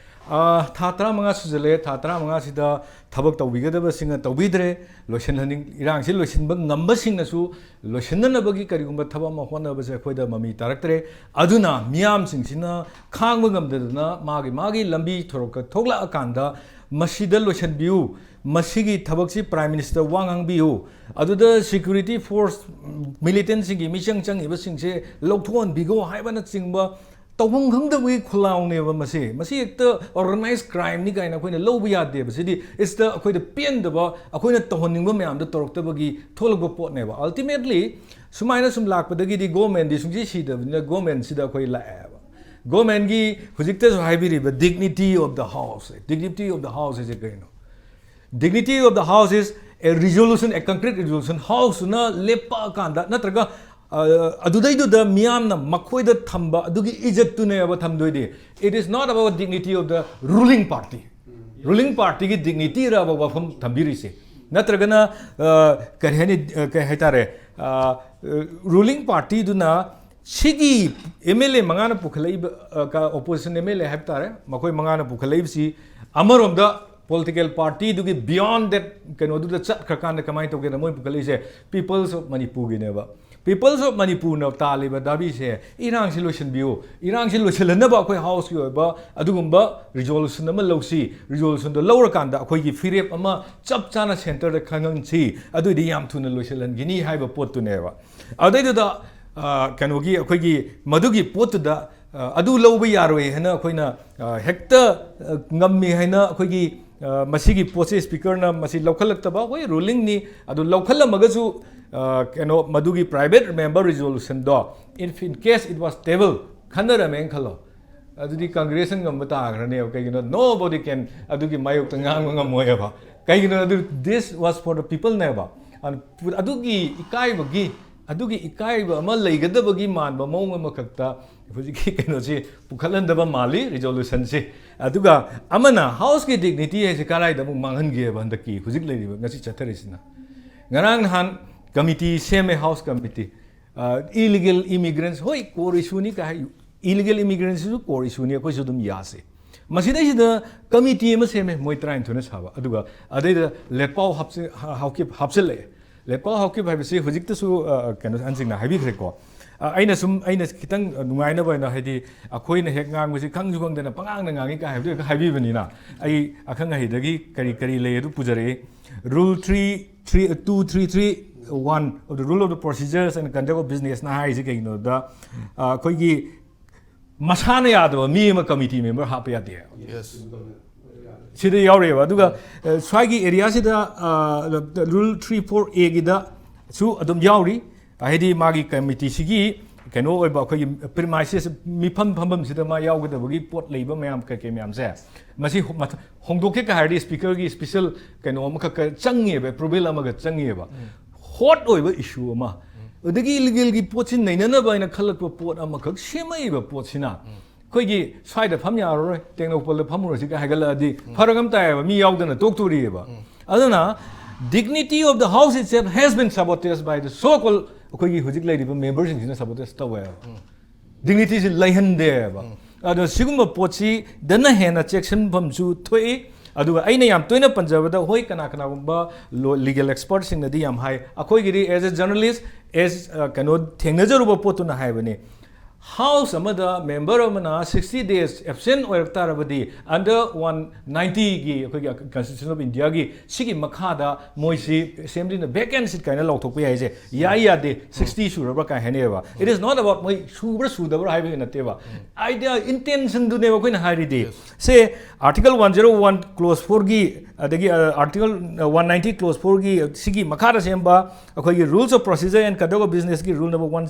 ꯑ, ꯊꯥ ꯇꯔꯥꯃꯉꯥ ꯁꯨꯖꯜꯂꯛꯑꯦ꯫ ꯊꯥ ꯇꯔꯥꯃꯉꯥꯁꯤꯗ ꯊꯕꯛ ꯇꯧꯕꯤꯒꯗꯕꯁꯤꯡꯅ ꯇꯧꯕꯤꯗ꯭ꯔꯦ꯫ ꯂꯣꯏꯁꯤꯟꯍꯟꯅꯤꯡ-, ꯏꯔꯥꯡꯁꯤ ꯂꯣꯏꯁꯤꯟꯕ ꯉꯝꯕꯁꯤꯡꯅꯁꯨ ꯂꯣꯏꯁꯤꯟꯅꯅꯕꯒꯤ ꯀꯔꯤꯒꯨꯝꯕ ꯊꯕꯛ ꯑꯃ ꯍꯣꯠꯅꯕꯁꯦ ꯑꯩꯈꯣꯏꯗ ꯃꯃꯤ ꯇꯥꯔꯛꯇ꯭ꯔꯦ꯫ ꯑꯗꯨꯅ ꯃꯤꯌꯥꯝꯁꯤꯡꯁꯤꯅ ꯈꯥꯡꯕ ꯉꯝꯗꯗꯅ ꯃꯥꯒꯤ, ꯃꯥꯒꯤ ꯂꯝꯕꯤ ꯊꯣꯔꯛꯀ-, ꯊꯣꯛꯂꯛꯑꯀꯥꯟꯗ ꯃꯁꯤꯗ ꯂꯣꯏꯁꯤꯟꯕꯤꯌꯨ, ꯃꯁꯤꯒꯤ ꯊꯕꯛꯁꯤ Prime Minister ꯋꯥ ꯉꯥꯡꯕꯤꯌꯨ, ꯑꯗꯨꯗ security force, militantꯁꯤꯡꯒꯤ ꯃꯤꯆꯪ ꯆꯪꯉꯤꯕꯁꯤꯡꯁꯦ ꯂꯧꯊꯣꯛꯍꯟꯕꯤꯈꯣ ꯍꯥꯏꯕꯅꯆꯤꯡꯕ ꯇꯧꯐꯝ ꯈꯪꯗꯕꯒꯤ ꯈꯨꯜꯂꯥꯎꯅꯦꯕ ꯃꯁꯤ꯫ ꯃꯁꯤ ꯍꯦꯛꯇ organized crime ꯅꯤ ꯀꯥꯏꯅ ꯑꯩꯈꯣꯏꯅ ꯂꯧꯕ ꯌꯥꯗꯦꯕ꯫ ꯁꯤꯗꯤ ꯏꯁꯇ ꯑꯩꯈꯣꯏꯗ ꯄꯦꯟꯗꯕ, ꯑꯩꯈꯣꯏꯅ ꯇꯧꯍꯟꯅꯤꯡꯕ ꯃꯌꯥꯝꯗꯣ ꯇꯧꯔꯛꯇꯕꯒꯤ ꯊꯣꯛꯂꯛꯄ ꯄꯣꯠꯅꯦꯕ꯫ Ultimately ꯁꯨꯃꯥꯏꯅ ꯁꯨꯝ ꯂꯥꯛꯄꯗꯒꯤꯗꯤ government ꯗꯤ ꯁꯨꯡꯁꯤ ꯁꯤꯗꯕꯅꯤꯅ government ꯁꯤꯗ ꯑꯩꯈꯣꯏ ꯂꯥꯛꯑꯦꯕ꯫ Government ꯒꯤ ꯍꯧꯖꯤꯛꯇꯁꯨ ꯍꯥꯏꯕꯤꯔꯤꯕ dignity of the house, dignity of the house ꯍꯥꯏꯁꯦ ꯀꯩꯅꯣ? Dignity of the house is a resolution, a concrete resolution꯫ House ꯇꯨꯅ ꯂꯦꯞꯄꯛꯑꯀꯥꯟꯗ ꯅꯠꯇ꯭ꯔꯒ, ꯑ, ꯑꯗꯨꯗꯩꯗꯨꯗ ꯃꯤꯌꯥꯝꯅ ꯃꯈꯣꯏꯗ ꯊꯝꯕ ꯑꯗꯨꯒꯤ ꯏꯖꯠꯇꯨꯅꯦꯕ ꯊꯝꯗꯣꯏꯗꯤ꯫ It is not about dignity of the ruling party꯫ Ruling party ꯒꯤ dignity ꯔꯕ ꯋꯥꯐꯝ ꯊꯝꯕꯤꯔꯤꯁꯦ? ꯅꯠꯇ꯭ꯔꯒꯅ, ꯑ, ꯀꯔꯤ ꯍꯥꯏꯅꯤ, ꯑ, ꯀꯩ ꯍꯥꯏꯇꯥꯔꯦ, ꯑ, ruling party ꯗꯨꯅ ꯁꯤꯒꯤ M L A ꯃꯉꯥꯅ ꯄꯨꯈꯠꯂꯛꯏꯕ, ꯑ, ꯀ-, opposition M L A ꯍꯥꯏꯕ ꯇꯥꯔꯦ, ꯃꯈꯣꯏ ꯃꯉꯥꯅ ꯄꯨꯈꯠꯂꯛꯏꯕꯁꯤ ꯑꯃꯔꯣꯝꯗ political party ꯗꯨꯒꯤ beyond that ꯀꯩꯅꯣꯗꯨꯗ ꯆꯠꯈ꯭ꯔꯀꯥꯟꯗ ꯀꯃꯥꯏꯅ ꯇꯧꯒꯦꯗ? ꯃꯣꯏ ꯄꯨꯈꯠꯂꯛꯏꯁꯦ Peoples of Manipur ꯒꯤꯅꯦꯕ꯫ Peoples of Manipur ꯅ ꯇꯥꯜꯂꯤꯕ ꯗꯥꯕꯤꯁꯦ, "ꯏꯔꯥꯡꯁꯤ ꯂꯣꯏꯁꯤꯟꯕꯤꯌꯨ, ꯏꯔꯥꯡꯁꯤ ꯂꯣꯏꯁꯤꯜꯍꯟꯅꯕ ꯑꯩꯈꯣꯏ House ꯀꯤ ꯑꯣꯏꯕ ꯑꯗꯨꯒꯨꯝꯕ resolution ꯑꯃ ꯂꯧꯁꯤ, resolution ꯗꯣ ꯂꯧꯔꯀꯥꯟꯗ ꯑꯩꯈꯣꯏꯒꯤ ꯐꯤꯔꯦꯞ ꯑꯃ ꯆꯞ ꯆꯥꯅ centre ꯗ ꯈꯪꯍꯟꯁꯤ, ꯑꯗꯨꯑꯣꯏꯗꯤ ꯌꯥꯝ ꯊꯨꯅ ꯂꯣꯏꯁꯤꯜꯍꯟꯈꯤꯅꯤ" ꯍꯥꯏꯕ ꯄꯣꯠꯇꯨꯅꯦꯕ꯫ ꯑꯗꯨꯗꯩꯗꯨꯗ, ꯑ, ꯀꯩꯅꯣꯒꯤ, ꯑꯩꯈꯣꯏꯒꯤ ꯃꯗꯨꯒꯤ ꯄꯣꯠꯇꯨꯗ, ꯑ, ꯑꯗꯨ ꯂꯧꯕ ꯌꯥꯔꯣꯏ ꯍꯥꯏꯅ ꯑꯩꯈꯣꯏꯅ, ꯑ, ꯍꯦꯛꯇ, ꯑ, ꯉꯝꯃꯤ ꯍꯥꯏꯅ ꯑꯩꯈꯣꯏꯒꯤ, ꯑ, ꯃꯁꯤꯒꯤ ꯄꯣꯠꯁꯤ speaker ꯅ ꯃꯁꯤ ꯂꯧꯈꯠꯂꯛꯇꯕ, ꯍꯣꯏ, ruling ꯅꯤ, ꯑꯗꯨ ꯂꯧꯈꯠꯂꯝꯃꯒꯁꯨ, ꯑ, ꯀꯩꯅꯣ, ꯃꯗꯨꯒꯤ private member resolution ꯗꯣ, if in case it was table, ꯈꯟꯅꯔꯝꯃꯦꯅ ꯈꯜꯂꯣ, ꯑꯗꯨꯗꯤ Congress ꯅ ꯉꯝꯕ ꯇꯥꯈ꯭ꯔꯅꯦꯕ꯫ ꯀꯩꯒꯤꯅꯣ? Nobody can ꯑꯗꯨꯒꯤ ꯃꯥꯌꯣꯛꯇ ꯉꯥꯡꯕ ꯉꯝꯃꯣꯏꯕ꯫ ꯀꯩꯒꯤꯅꯣ? ꯑꯗꯨ this was for the people ꯅꯦꯕ꯫ ꯑꯗꯨ-, ꯑꯗꯨꯒꯤ ꯏꯀꯥꯏꯕꯒꯤ, ꯑꯗꯨꯒꯤ ꯏꯀꯥꯏꯕ ꯑꯃ ꯂꯩꯒꯗꯕꯒꯤ ꯃꯥꯟꯕ ꯃꯑꯣꯡ ꯑꯃꯈꯛꯇ ꯍꯧꯖꯤꯛꯀꯤ ꯀꯩꯅꯣꯁꯤ ꯄꯨꯈꯠꯍꯟꯗꯕ ꯃꯥꯜꯂꯤ, resolution ꯁꯤ꯫ ꯑꯗꯨꯒ ꯑꯃꯅ, House ꯀꯤ dignity ꯍꯥꯏꯁꯦ ꯀꯗꯥꯏꯗ ꯑꯃꯨꯛ ꯃꯥꯡꯍꯟꯒꯦꯕ? ꯍꯟꯗꯛꯀꯤ ꯍꯧꯖꯤꯛ ꯂꯩꯔꯤꯕ, ꯉꯁꯤ ꯆꯠꯊꯔꯤꯁꯤꯅ? ꯉꯔꯥꯡ ꯅꯍꯥꯟ committee ꯁꯦꯝꯃꯦ, House committee꯫ ꯑ, illegal immigrants, ꯍꯣꯏ, core issue ꯅꯤ ꯀꯥꯏ ꯍꯥꯏ, illegal immigrants ꯁꯤꯁꯨ core issue ꯅꯤ, ꯑꯩꯈꯣꯏꯁꯨ ꯑꯗꯨꯝ ꯌꯥꯁꯤ꯫ ꯃꯁꯤꯗꯩꯁꯤꯗ committee ꯑꯃ ꯁꯦꯝꯃꯦ, ꯃꯣꯏ ꯇꯔꯥꯅꯤꯊꯣꯏꯅ ꯁꯥꯕ, ꯑꯗꯨꯒ ꯑꯗꯩꯗ ꯂꯦꯠꯄꯥꯎ ꯍꯥꯞꯆ-, ꯍꯥ-, ꯍꯥꯎꯀꯤꯞ ꯍꯥꯞꯆꯤꯜꯂꯛꯑꯦ꯫ ꯂꯦꯠꯄꯥꯎ ꯍꯥꯎꯀꯤꯞ ꯍꯥꯏꯕꯁꯤ ꯍꯧꯖꯤꯛꯇꯁꯨ, ꯑ, ꯀꯩꯅꯣ, ꯑꯍꯟꯁꯤꯡꯅ ꯍꯥꯏꯕꯤꯈ꯭ꯔꯦꯀꯣ꯫ ꯑ, ꯑꯩꯅ ꯁꯨꯝ, ꯑꯩꯅ ꯈꯤꯇꯪ ꯅꯨꯡꯉꯥꯏꯅꯕ ꯑꯣꯏꯅ, ꯍꯥꯏꯗꯤ, ꯑꯩꯈꯣꯏꯅ ꯍꯦꯛ ꯉꯥꯡꯕꯁꯤ ꯈꯪꯁꯨ ꯈꯪꯗꯅ ꯄꯉꯥꯡꯗ ꯉꯥꯡꯉꯤ ꯀꯥꯏ ꯍꯥꯏꯕꯗꯨ ꯍꯦꯛ ꯍꯥꯏꯕꯤꯕꯅꯤꯅ, ꯑꯩ ꯑꯈꯪ ꯑꯍꯩꯗꯒꯤ ꯀꯔꯤ ꯀꯔꯤ ꯂꯩ ꯑꯗꯨ ꯄꯨꯖꯔꯛꯏ꯫ Rule three, three, two three three one of the Rule of the Procedures and Conduct of Business ꯅ ꯍꯥꯏꯔꯤꯁꯤ ꯀꯩꯒꯤꯅꯣꯗ, ꯑ, ꯑꯩꯈꯣꯏꯒꯤ ꯃꯁꯥꯅ ꯌꯥꯗꯕ ꯃꯤ ꯑꯃ committee member ꯍꯥꯞꯄ ꯌꯥꯗꯦ꯫ Yes. ꯁꯤꯗ ꯌꯥꯎꯔꯤꯑꯕ꯫ ꯑꯗꯨꯒ ꯑ, ꯁ꯭ꯋꯥꯏꯒꯤ ꯑꯦꯔꯤꯌꯥꯁꯤꯗ rule three four A ꯒꯤꯗ ꯁꯨ ꯑꯗꯨꯝ ꯌꯥꯎꯔꯤ꯫ ꯍꯥꯏꯗꯤ ꯃꯥꯒꯤ committee ꯁꯤꯒꯤ ꯀꯩꯅꯣ ꯑꯣꯏꯕ ꯑꯩꯈꯣꯏꯒꯤ premises, ꯃꯤꯐꯝ ꯐꯝꯐꯝꯁꯤꯗ ꯃꯥ ꯌꯥꯎꯒꯗꯕꯒꯤ ꯄꯣꯠ ꯂꯩꯕ ꯃꯌꯥꯝ ꯀꯩ ꯀꯩ ꯃꯌꯥꯝꯁꯦ, ꯃꯁꯤ ꯍꯣ- ꯃꯊ- ꯍꯣꯡꯗꯣꯛꯀꯦ ꯀ ꯍꯥꯏꯔꯗꯤ speaker ꯒꯤ special ꯀꯩꯅꯣ ꯑꯃꯈꯛ ꯆꯪꯉꯦꯕ, approval ꯑꯃꯒ ꯆꯪꯉꯦꯕ꯫ Hot ꯑꯣꯏꯕ issue ꯑꯃ, ꯑꯗꯒꯤ illegal ꯒꯤ ꯄꯣꯠꯁꯤ ꯅꯩꯅꯅꯕ ꯍꯥꯏꯅ ꯈꯜꯂꯛꯄ ꯄꯣꯠ ꯑꯃꯈꯛ ꯁꯦꯝꯃꯛꯏꯕ ꯄꯣꯠꯁꯤꯅ ꯑꯩꯈꯣꯏꯒꯤ ꯁ꯭ꯋꯥꯏꯗ ꯐꯝ ꯌꯥꯔꯔꯣꯏ, ꯇꯦꯡꯅꯧꯄꯜꯗ ꯐꯝꯃꯨꯔꯁꯤꯒ ꯍꯥꯏꯒꯠꯂꯛꯑꯗꯤ ꯐꯔꯛ ꯑꯃ ꯇꯥꯏꯌꯦꯕ, ꯃꯤ ꯌꯥꯎꯗꯅ ꯇꯣꯛꯇꯣꯔꯤꯑꯕ꯫ ꯑꯗꯨꯅ dignity of the house itself has been sabotaged by the so called, ꯑꯩꯈꯣꯏꯒꯤ ꯍꯧꯖꯤꯛ ꯂꯩꯔꯤꯕ member ꯁꯤꯡꯁꯤꯅ sabotage ꯇꯧꯋꯦꯕ꯫ Dignity ꯁꯤ ꯂꯩꯍꯟꯗꯦꯕ꯫ ꯑꯗꯣ ꯁꯤꯒꯨꯝꯕ ꯄꯣꯠꯁꯤꯗꯅ ꯍꯦꯟꯅ ꯆꯦꯛꯁꯤꯟꯐꯝꯁꯨ ꯊꯣꯛꯏ꯫ ꯑꯗꯨꯒ ꯑꯩꯅ ꯌꯥꯝ ꯇꯣꯏꯅ ꯄꯟꯖꯕꯗ, ꯍꯣꯏ, ꯀꯅꯥ ꯀꯅꯥꯒꯨꯝꯕ legal expert ꯁꯤꯡꯅꯗꯤ ꯌꯥꯝ ꯍꯥꯏ, ꯑꯩꯈꯣꯏꯒꯤꯗꯤ as a journalist, as ꯀꯩꯅꯣ, ꯊꯦꯡꯅꯖꯔꯨꯕ ꯄꯣꯠꯇꯨꯅ ꯍꯥꯏꯕꯅꯤ꯫ House ꯑꯃꯗ member ꯑꯃꯅ sixty days absent ꯑꯣꯏꯔꯛ ꯇꯥꯔꯕꯗꯤ, under one ninety ꯒꯤ, ꯑꯩꯈꯣꯏꯒꯤ Constitution of India ꯒꯤ, ꯁꯤꯒꯤ ꯃꯈꯥꯗ ꯃꯣꯏꯁꯤ assembly ꯅ vacant seat ꯀꯥꯏꯅ ꯂꯥꯎꯊꯣꯛꯄ ꯌꯥꯏꯁꯦ꯫ ꯌꯥꯏ ꯌꯥꯗꯦ, sixty ꯁꯨꯔꯕ꯭ꯔꯥ ꯀꯥꯏ ꯍꯥꯏꯅꯩꯑꯕ꯫ It is not about ꯃꯣꯏ ꯁꯨꯕ꯭ꯔꯥ ꯁꯨꯗꯕ꯭ꯔꯥ ꯍꯥꯏꯕꯒꯤ ꯅꯠꯇꯦꯕ꯫ Idea, intention ꯗꯨꯅꯦꯕ ꯑꯩꯈꯣꯏꯅ ꯍꯥꯏꯔꯤꯗꯤ꯫ ꯁꯦ, Article one zero one clause four ꯒꯤ, ꯑꯗꯒꯤ ꯑ, Article one ninety clause four ꯒꯤ ꯁꯤꯒꯤ ꯃꯈꯥꯗ ꯁꯦꯝꯕ ꯑꯩꯈꯣꯏꯒꯤ Rules of Procedure and Conduct of Business ꯀꯤ rule number one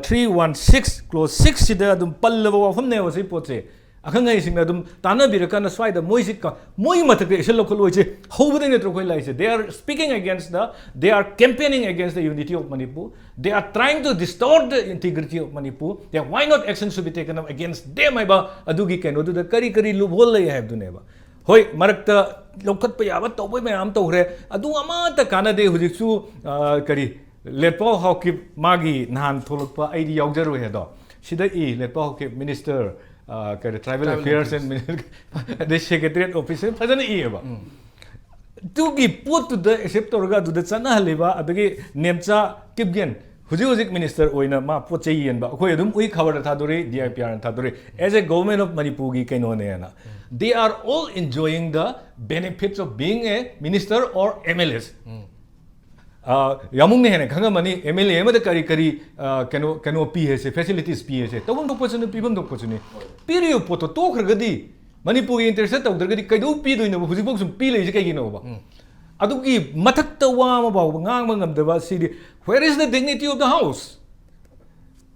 three one six clause six ꯁꯤꯗ ꯑꯗꯨꯝ ꯄꯜꯂꯕ ꯋꯥꯐꯝꯅꯦꯕ ꯁꯤ ꯄꯣꯠꯁꯦ꯫ ꯑꯈꯪ ꯑꯍꯩꯁꯤꯡꯅ ꯑꯗꯨꯝ ꯇꯥꯟꯅꯕꯤꯔꯀꯥꯟꯗ ꯁ꯭ꯋꯥꯏꯗ ꯃꯣꯏꯁꯤ ꯀ- ꯃꯣꯏꯒꯤ ꯃꯊꯛꯇ action ꯂꯧꯈꯠꯂꯣꯏꯁꯦ ꯍꯧꯕꯗꯒꯤ ꯅꯠꯇ꯭ꯔꯣ ꯑꯩꯈꯣꯏ ꯂꯥꯛꯏꯁꯦ? They are speaking against the, they are campaigning against the unity of Manipur. They are trying to distort the integrity of Manipur. They, why not action should be taken up against them ꯍꯥꯏꯕ ꯑꯗꯨꯒꯤ ꯀꯩꯅꯣꯗꯨꯗ ꯀꯔꯤ ꯀꯔꯤ loophole ꯂꯩ ꯍꯥꯏꯕꯗꯨꯅꯦꯕ꯫ ꯍꯣꯏ, ꯃꯔꯛꯇ ꯂꯧꯈꯠꯄ ꯌꯥꯕ ꯇꯧꯕ ꯃꯌꯥꯝ ꯇꯧꯈ꯭ꯔꯦ, ꯑꯗꯨ ꯑꯃꯠꯇ ꯀꯥꯟꯅꯗꯦ꯫ ꯍꯧꯖꯤꯛꯁꯨ ꯑ, ꯀꯔꯤ, ꯂꯦꯠꯄꯥꯎ ꯍꯥꯎꯀꯤꯞ ꯃꯥꯒꯤ ꯅꯍꯥꯟ ꯊꯣꯛꯂꯛꯄ, ꯑꯩꯗꯤ ꯌꯥꯎꯖꯔꯣꯏ ꯑꯗꯣ, ꯁꯤꯗ ꯏ, ꯂꯦꯠꯄꯥꯎ ꯍꯥꯎꯀꯤꯞ minister, ꯑ, ꯀꯔꯤ, tribal Tribal affairs and minister, ꯑꯗꯩ secretariat officer ꯐꯖꯅ ꯏꯌꯦꯕ꯫ ꯑꯗꯨꯒꯤ ꯄꯣꯠꯇꯨꯗ accept ꯇꯧꯔꯒ ꯑꯗꯨꯗ ꯆꯠꯅꯍꯜꯂꯤꯕ, ꯑꯗꯒꯤ ꯅꯦꯝꯆꯥ ꯀꯤꯞꯒꯦꯟ ꯍꯧꯖꯤꯛ ꯍꯧꯖꯤꯛ minister ꯑꯣꯏꯅ ꯃꯥ ꯄꯣꯠ ꯆꯩ ꯌꯦꯟꯕ, ꯑꯩꯈꯣꯏ ꯑꯗꯨꯝ ꯎꯏ, ꯈꯕꯔꯗ ꯊꯥꯗꯣꯔꯛꯏ, D I P R ꯅ ꯊꯥꯗꯣꯔꯛꯏ, as a Government of Manipur ꯒꯤ ꯀꯩꯅꯣꯅꯦꯅ꯫ They are all enjoying the benefits of being a minister or M L As. ꯑ, ꯌꯥꯃꯨꯡꯅ ꯍꯦꯟꯅ ꯈꯪꯉꯝꯃꯅꯤ, ꯑꯦꯝ ꯑꯦꯜ ꯑꯦ ꯑꯃꯗ ꯀꯔꯤ ꯀꯔꯤ, ꯑ, ꯀꯩꯅꯣ ꯀꯩꯅꯣ ꯄꯤ ꯍꯥꯏꯁꯦ, ꯐꯦꯁꯤꯂꯤꯇꯤꯁ ꯄꯤ ꯍꯥꯏꯁꯦ, ꯇꯧꯐꯝ ꯊꯣꯛꯄꯁꯨꯅꯤ, ꯄꯤꯐꯝ ꯊꯣꯛꯄꯁꯨꯅꯤ꯫ ꯄꯤꯔꯤꯕ ꯄꯣꯠꯇꯣ ꯇꯣꯛꯈ꯭ꯔꯒꯗꯤ, ꯃꯅꯤꯄꯨꯔꯒꯤ ꯏꯟꯇꯔꯦꯁꯇ ꯇꯧꯗ꯭ꯔꯒꯗꯤ ꯀꯩꯗꯧ ꯄꯤꯗꯣꯏꯅꯣꯕ? ꯍꯧꯖꯤꯛꯐꯥꯎ ꯁꯨꯝ ꯄꯤ ꯂꯩꯔꯤꯁꯦ ꯀꯩꯒꯤꯅꯣꯕ? ꯑꯗꯨꯒꯤ ꯃꯊꯛꯇ ꯋꯥ ꯑꯃ ꯐꯥꯎꯕ ꯉꯥꯡꯕ ꯉꯝꯗꯕ ꯁꯤꯗꯤ, where is the dignity of the house?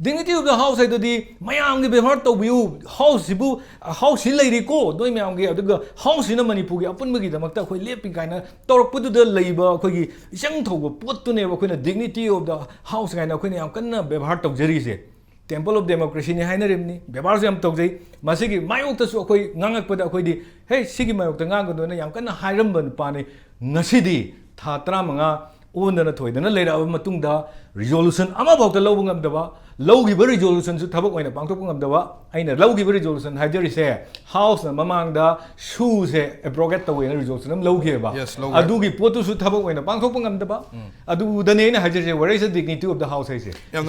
Dignity of the house ꯍꯥꯏꯗꯨꯗꯤ ꯃꯌꯥꯝꯒꯤ ꯕꯦꯕꯥꯔ ꯇꯧꯕꯤꯌꯨ, ꯍꯥꯎꯁꯁꯤꯕꯨ, ꯍꯥꯎꯁꯁꯤ ꯂꯩꯔꯤꯀꯣ ꯅꯣꯏ ꯃꯌꯥꯝꯒꯤ, ꯑꯗꯨꯒ ꯍꯥꯎꯁꯁꯤꯅ ꯃꯅꯤꯄꯨꯔꯒꯤ ꯑꯄꯨꯟꯕꯒꯤꯗꯃꯛꯇ ꯑꯩꯈꯣꯏ ꯂꯦꯞꯄꯤ ꯀꯥꯏꯅ ꯇꯧꯔꯛꯄꯗꯨꯗ ꯂꯩꯕ ꯑꯩꯈꯣꯏꯒꯤ ꯏꯆꯪ ꯊꯧꯕ ꯄꯣꯠꯇꯨꯅꯦꯕ ꯑꯩꯈꯣꯏꯅ dignity of the house ꯀꯥꯏꯅ ꯑꯩꯈꯣꯏꯅ ꯌꯥꯝ ꯀꯟꯅ ꯕꯦꯕꯥꯔ ꯇꯧꯖꯔꯤꯁꯦ꯫ Temple of Democracyꯅꯤ ꯍꯥꯏꯅꯔꯤꯕꯅꯤ, ꯕꯦꯕꯥꯔꯁꯨ ꯌꯥꯝ ꯇꯧꯖꯩ꯫ ꯃꯁꯤꯒꯤ ꯃꯥꯌꯣꯛꯇꯁꯨ ꯑꯩꯈꯣꯏ ꯉꯥꯡꯉꯛꯄꯗ ꯑꯩꯈꯣꯏꯗꯤ, "ꯍꯦ, ꯁꯤꯒꯤ ꯃꯥꯌꯣꯛꯇ ꯉꯥꯡꯒꯅꯨꯅ" ꯌꯥꯝ ꯀꯟꯅ ꯍꯥꯏꯔꯝꯕ ꯅꯨꯄꯥꯅꯤ꯫ ꯉꯁꯤꯗꯤ ꯊꯥ ꯇꯔꯥꯃꯉꯥ ꯑꯣꯟꯗꯅ ꯊꯣꯏꯗꯅ ꯂꯩꯔꯛꯑꯕ ꯃꯇꯨꯡꯗ resolution ꯑꯃꯐꯥꯎꯇ ꯂꯧꯕ ꯉꯝꯗꯕ, ꯂꯧꯈꯤꯕ resolutionꯁꯨ ꯊꯕꯛ ꯑꯣꯏꯅ ꯄꯥꯡꯊꯣꯛꯄ ꯉꯝꯗꯕ, ꯑꯩꯅ ꯂꯧꯈꯤꯕ resolution ꯍꯥꯏꯖꯔꯤꯁꯦ, ꯍꯥꯎꯁꯅ ꯃꯃꯥꯡꯗ ꯁꯨꯁꯦ abrogate ꯇꯧꯋꯦꯅ resolution ꯑꯃ ꯂꯧꯈꯤꯑꯕ꯫ Yes, ꯂꯧꯈ꯭ꯔꯦ꯫ ꯑꯗꯨꯒꯤ ꯄꯣꯠꯇꯨꯁꯨ ꯊꯕꯛ ꯑꯣꯏꯅ ꯄꯥꯡꯊꯣꯛꯄ ꯉꯝꯗꯕ꯫ ꯑꯗꯨꯗꯅꯦ ꯑꯩꯅ ꯍꯥꯏꯖꯔꯤꯁꯦ, where is the dignity of the house ꯍꯥꯏꯁꯦ꯫ ꯌꯥꯝ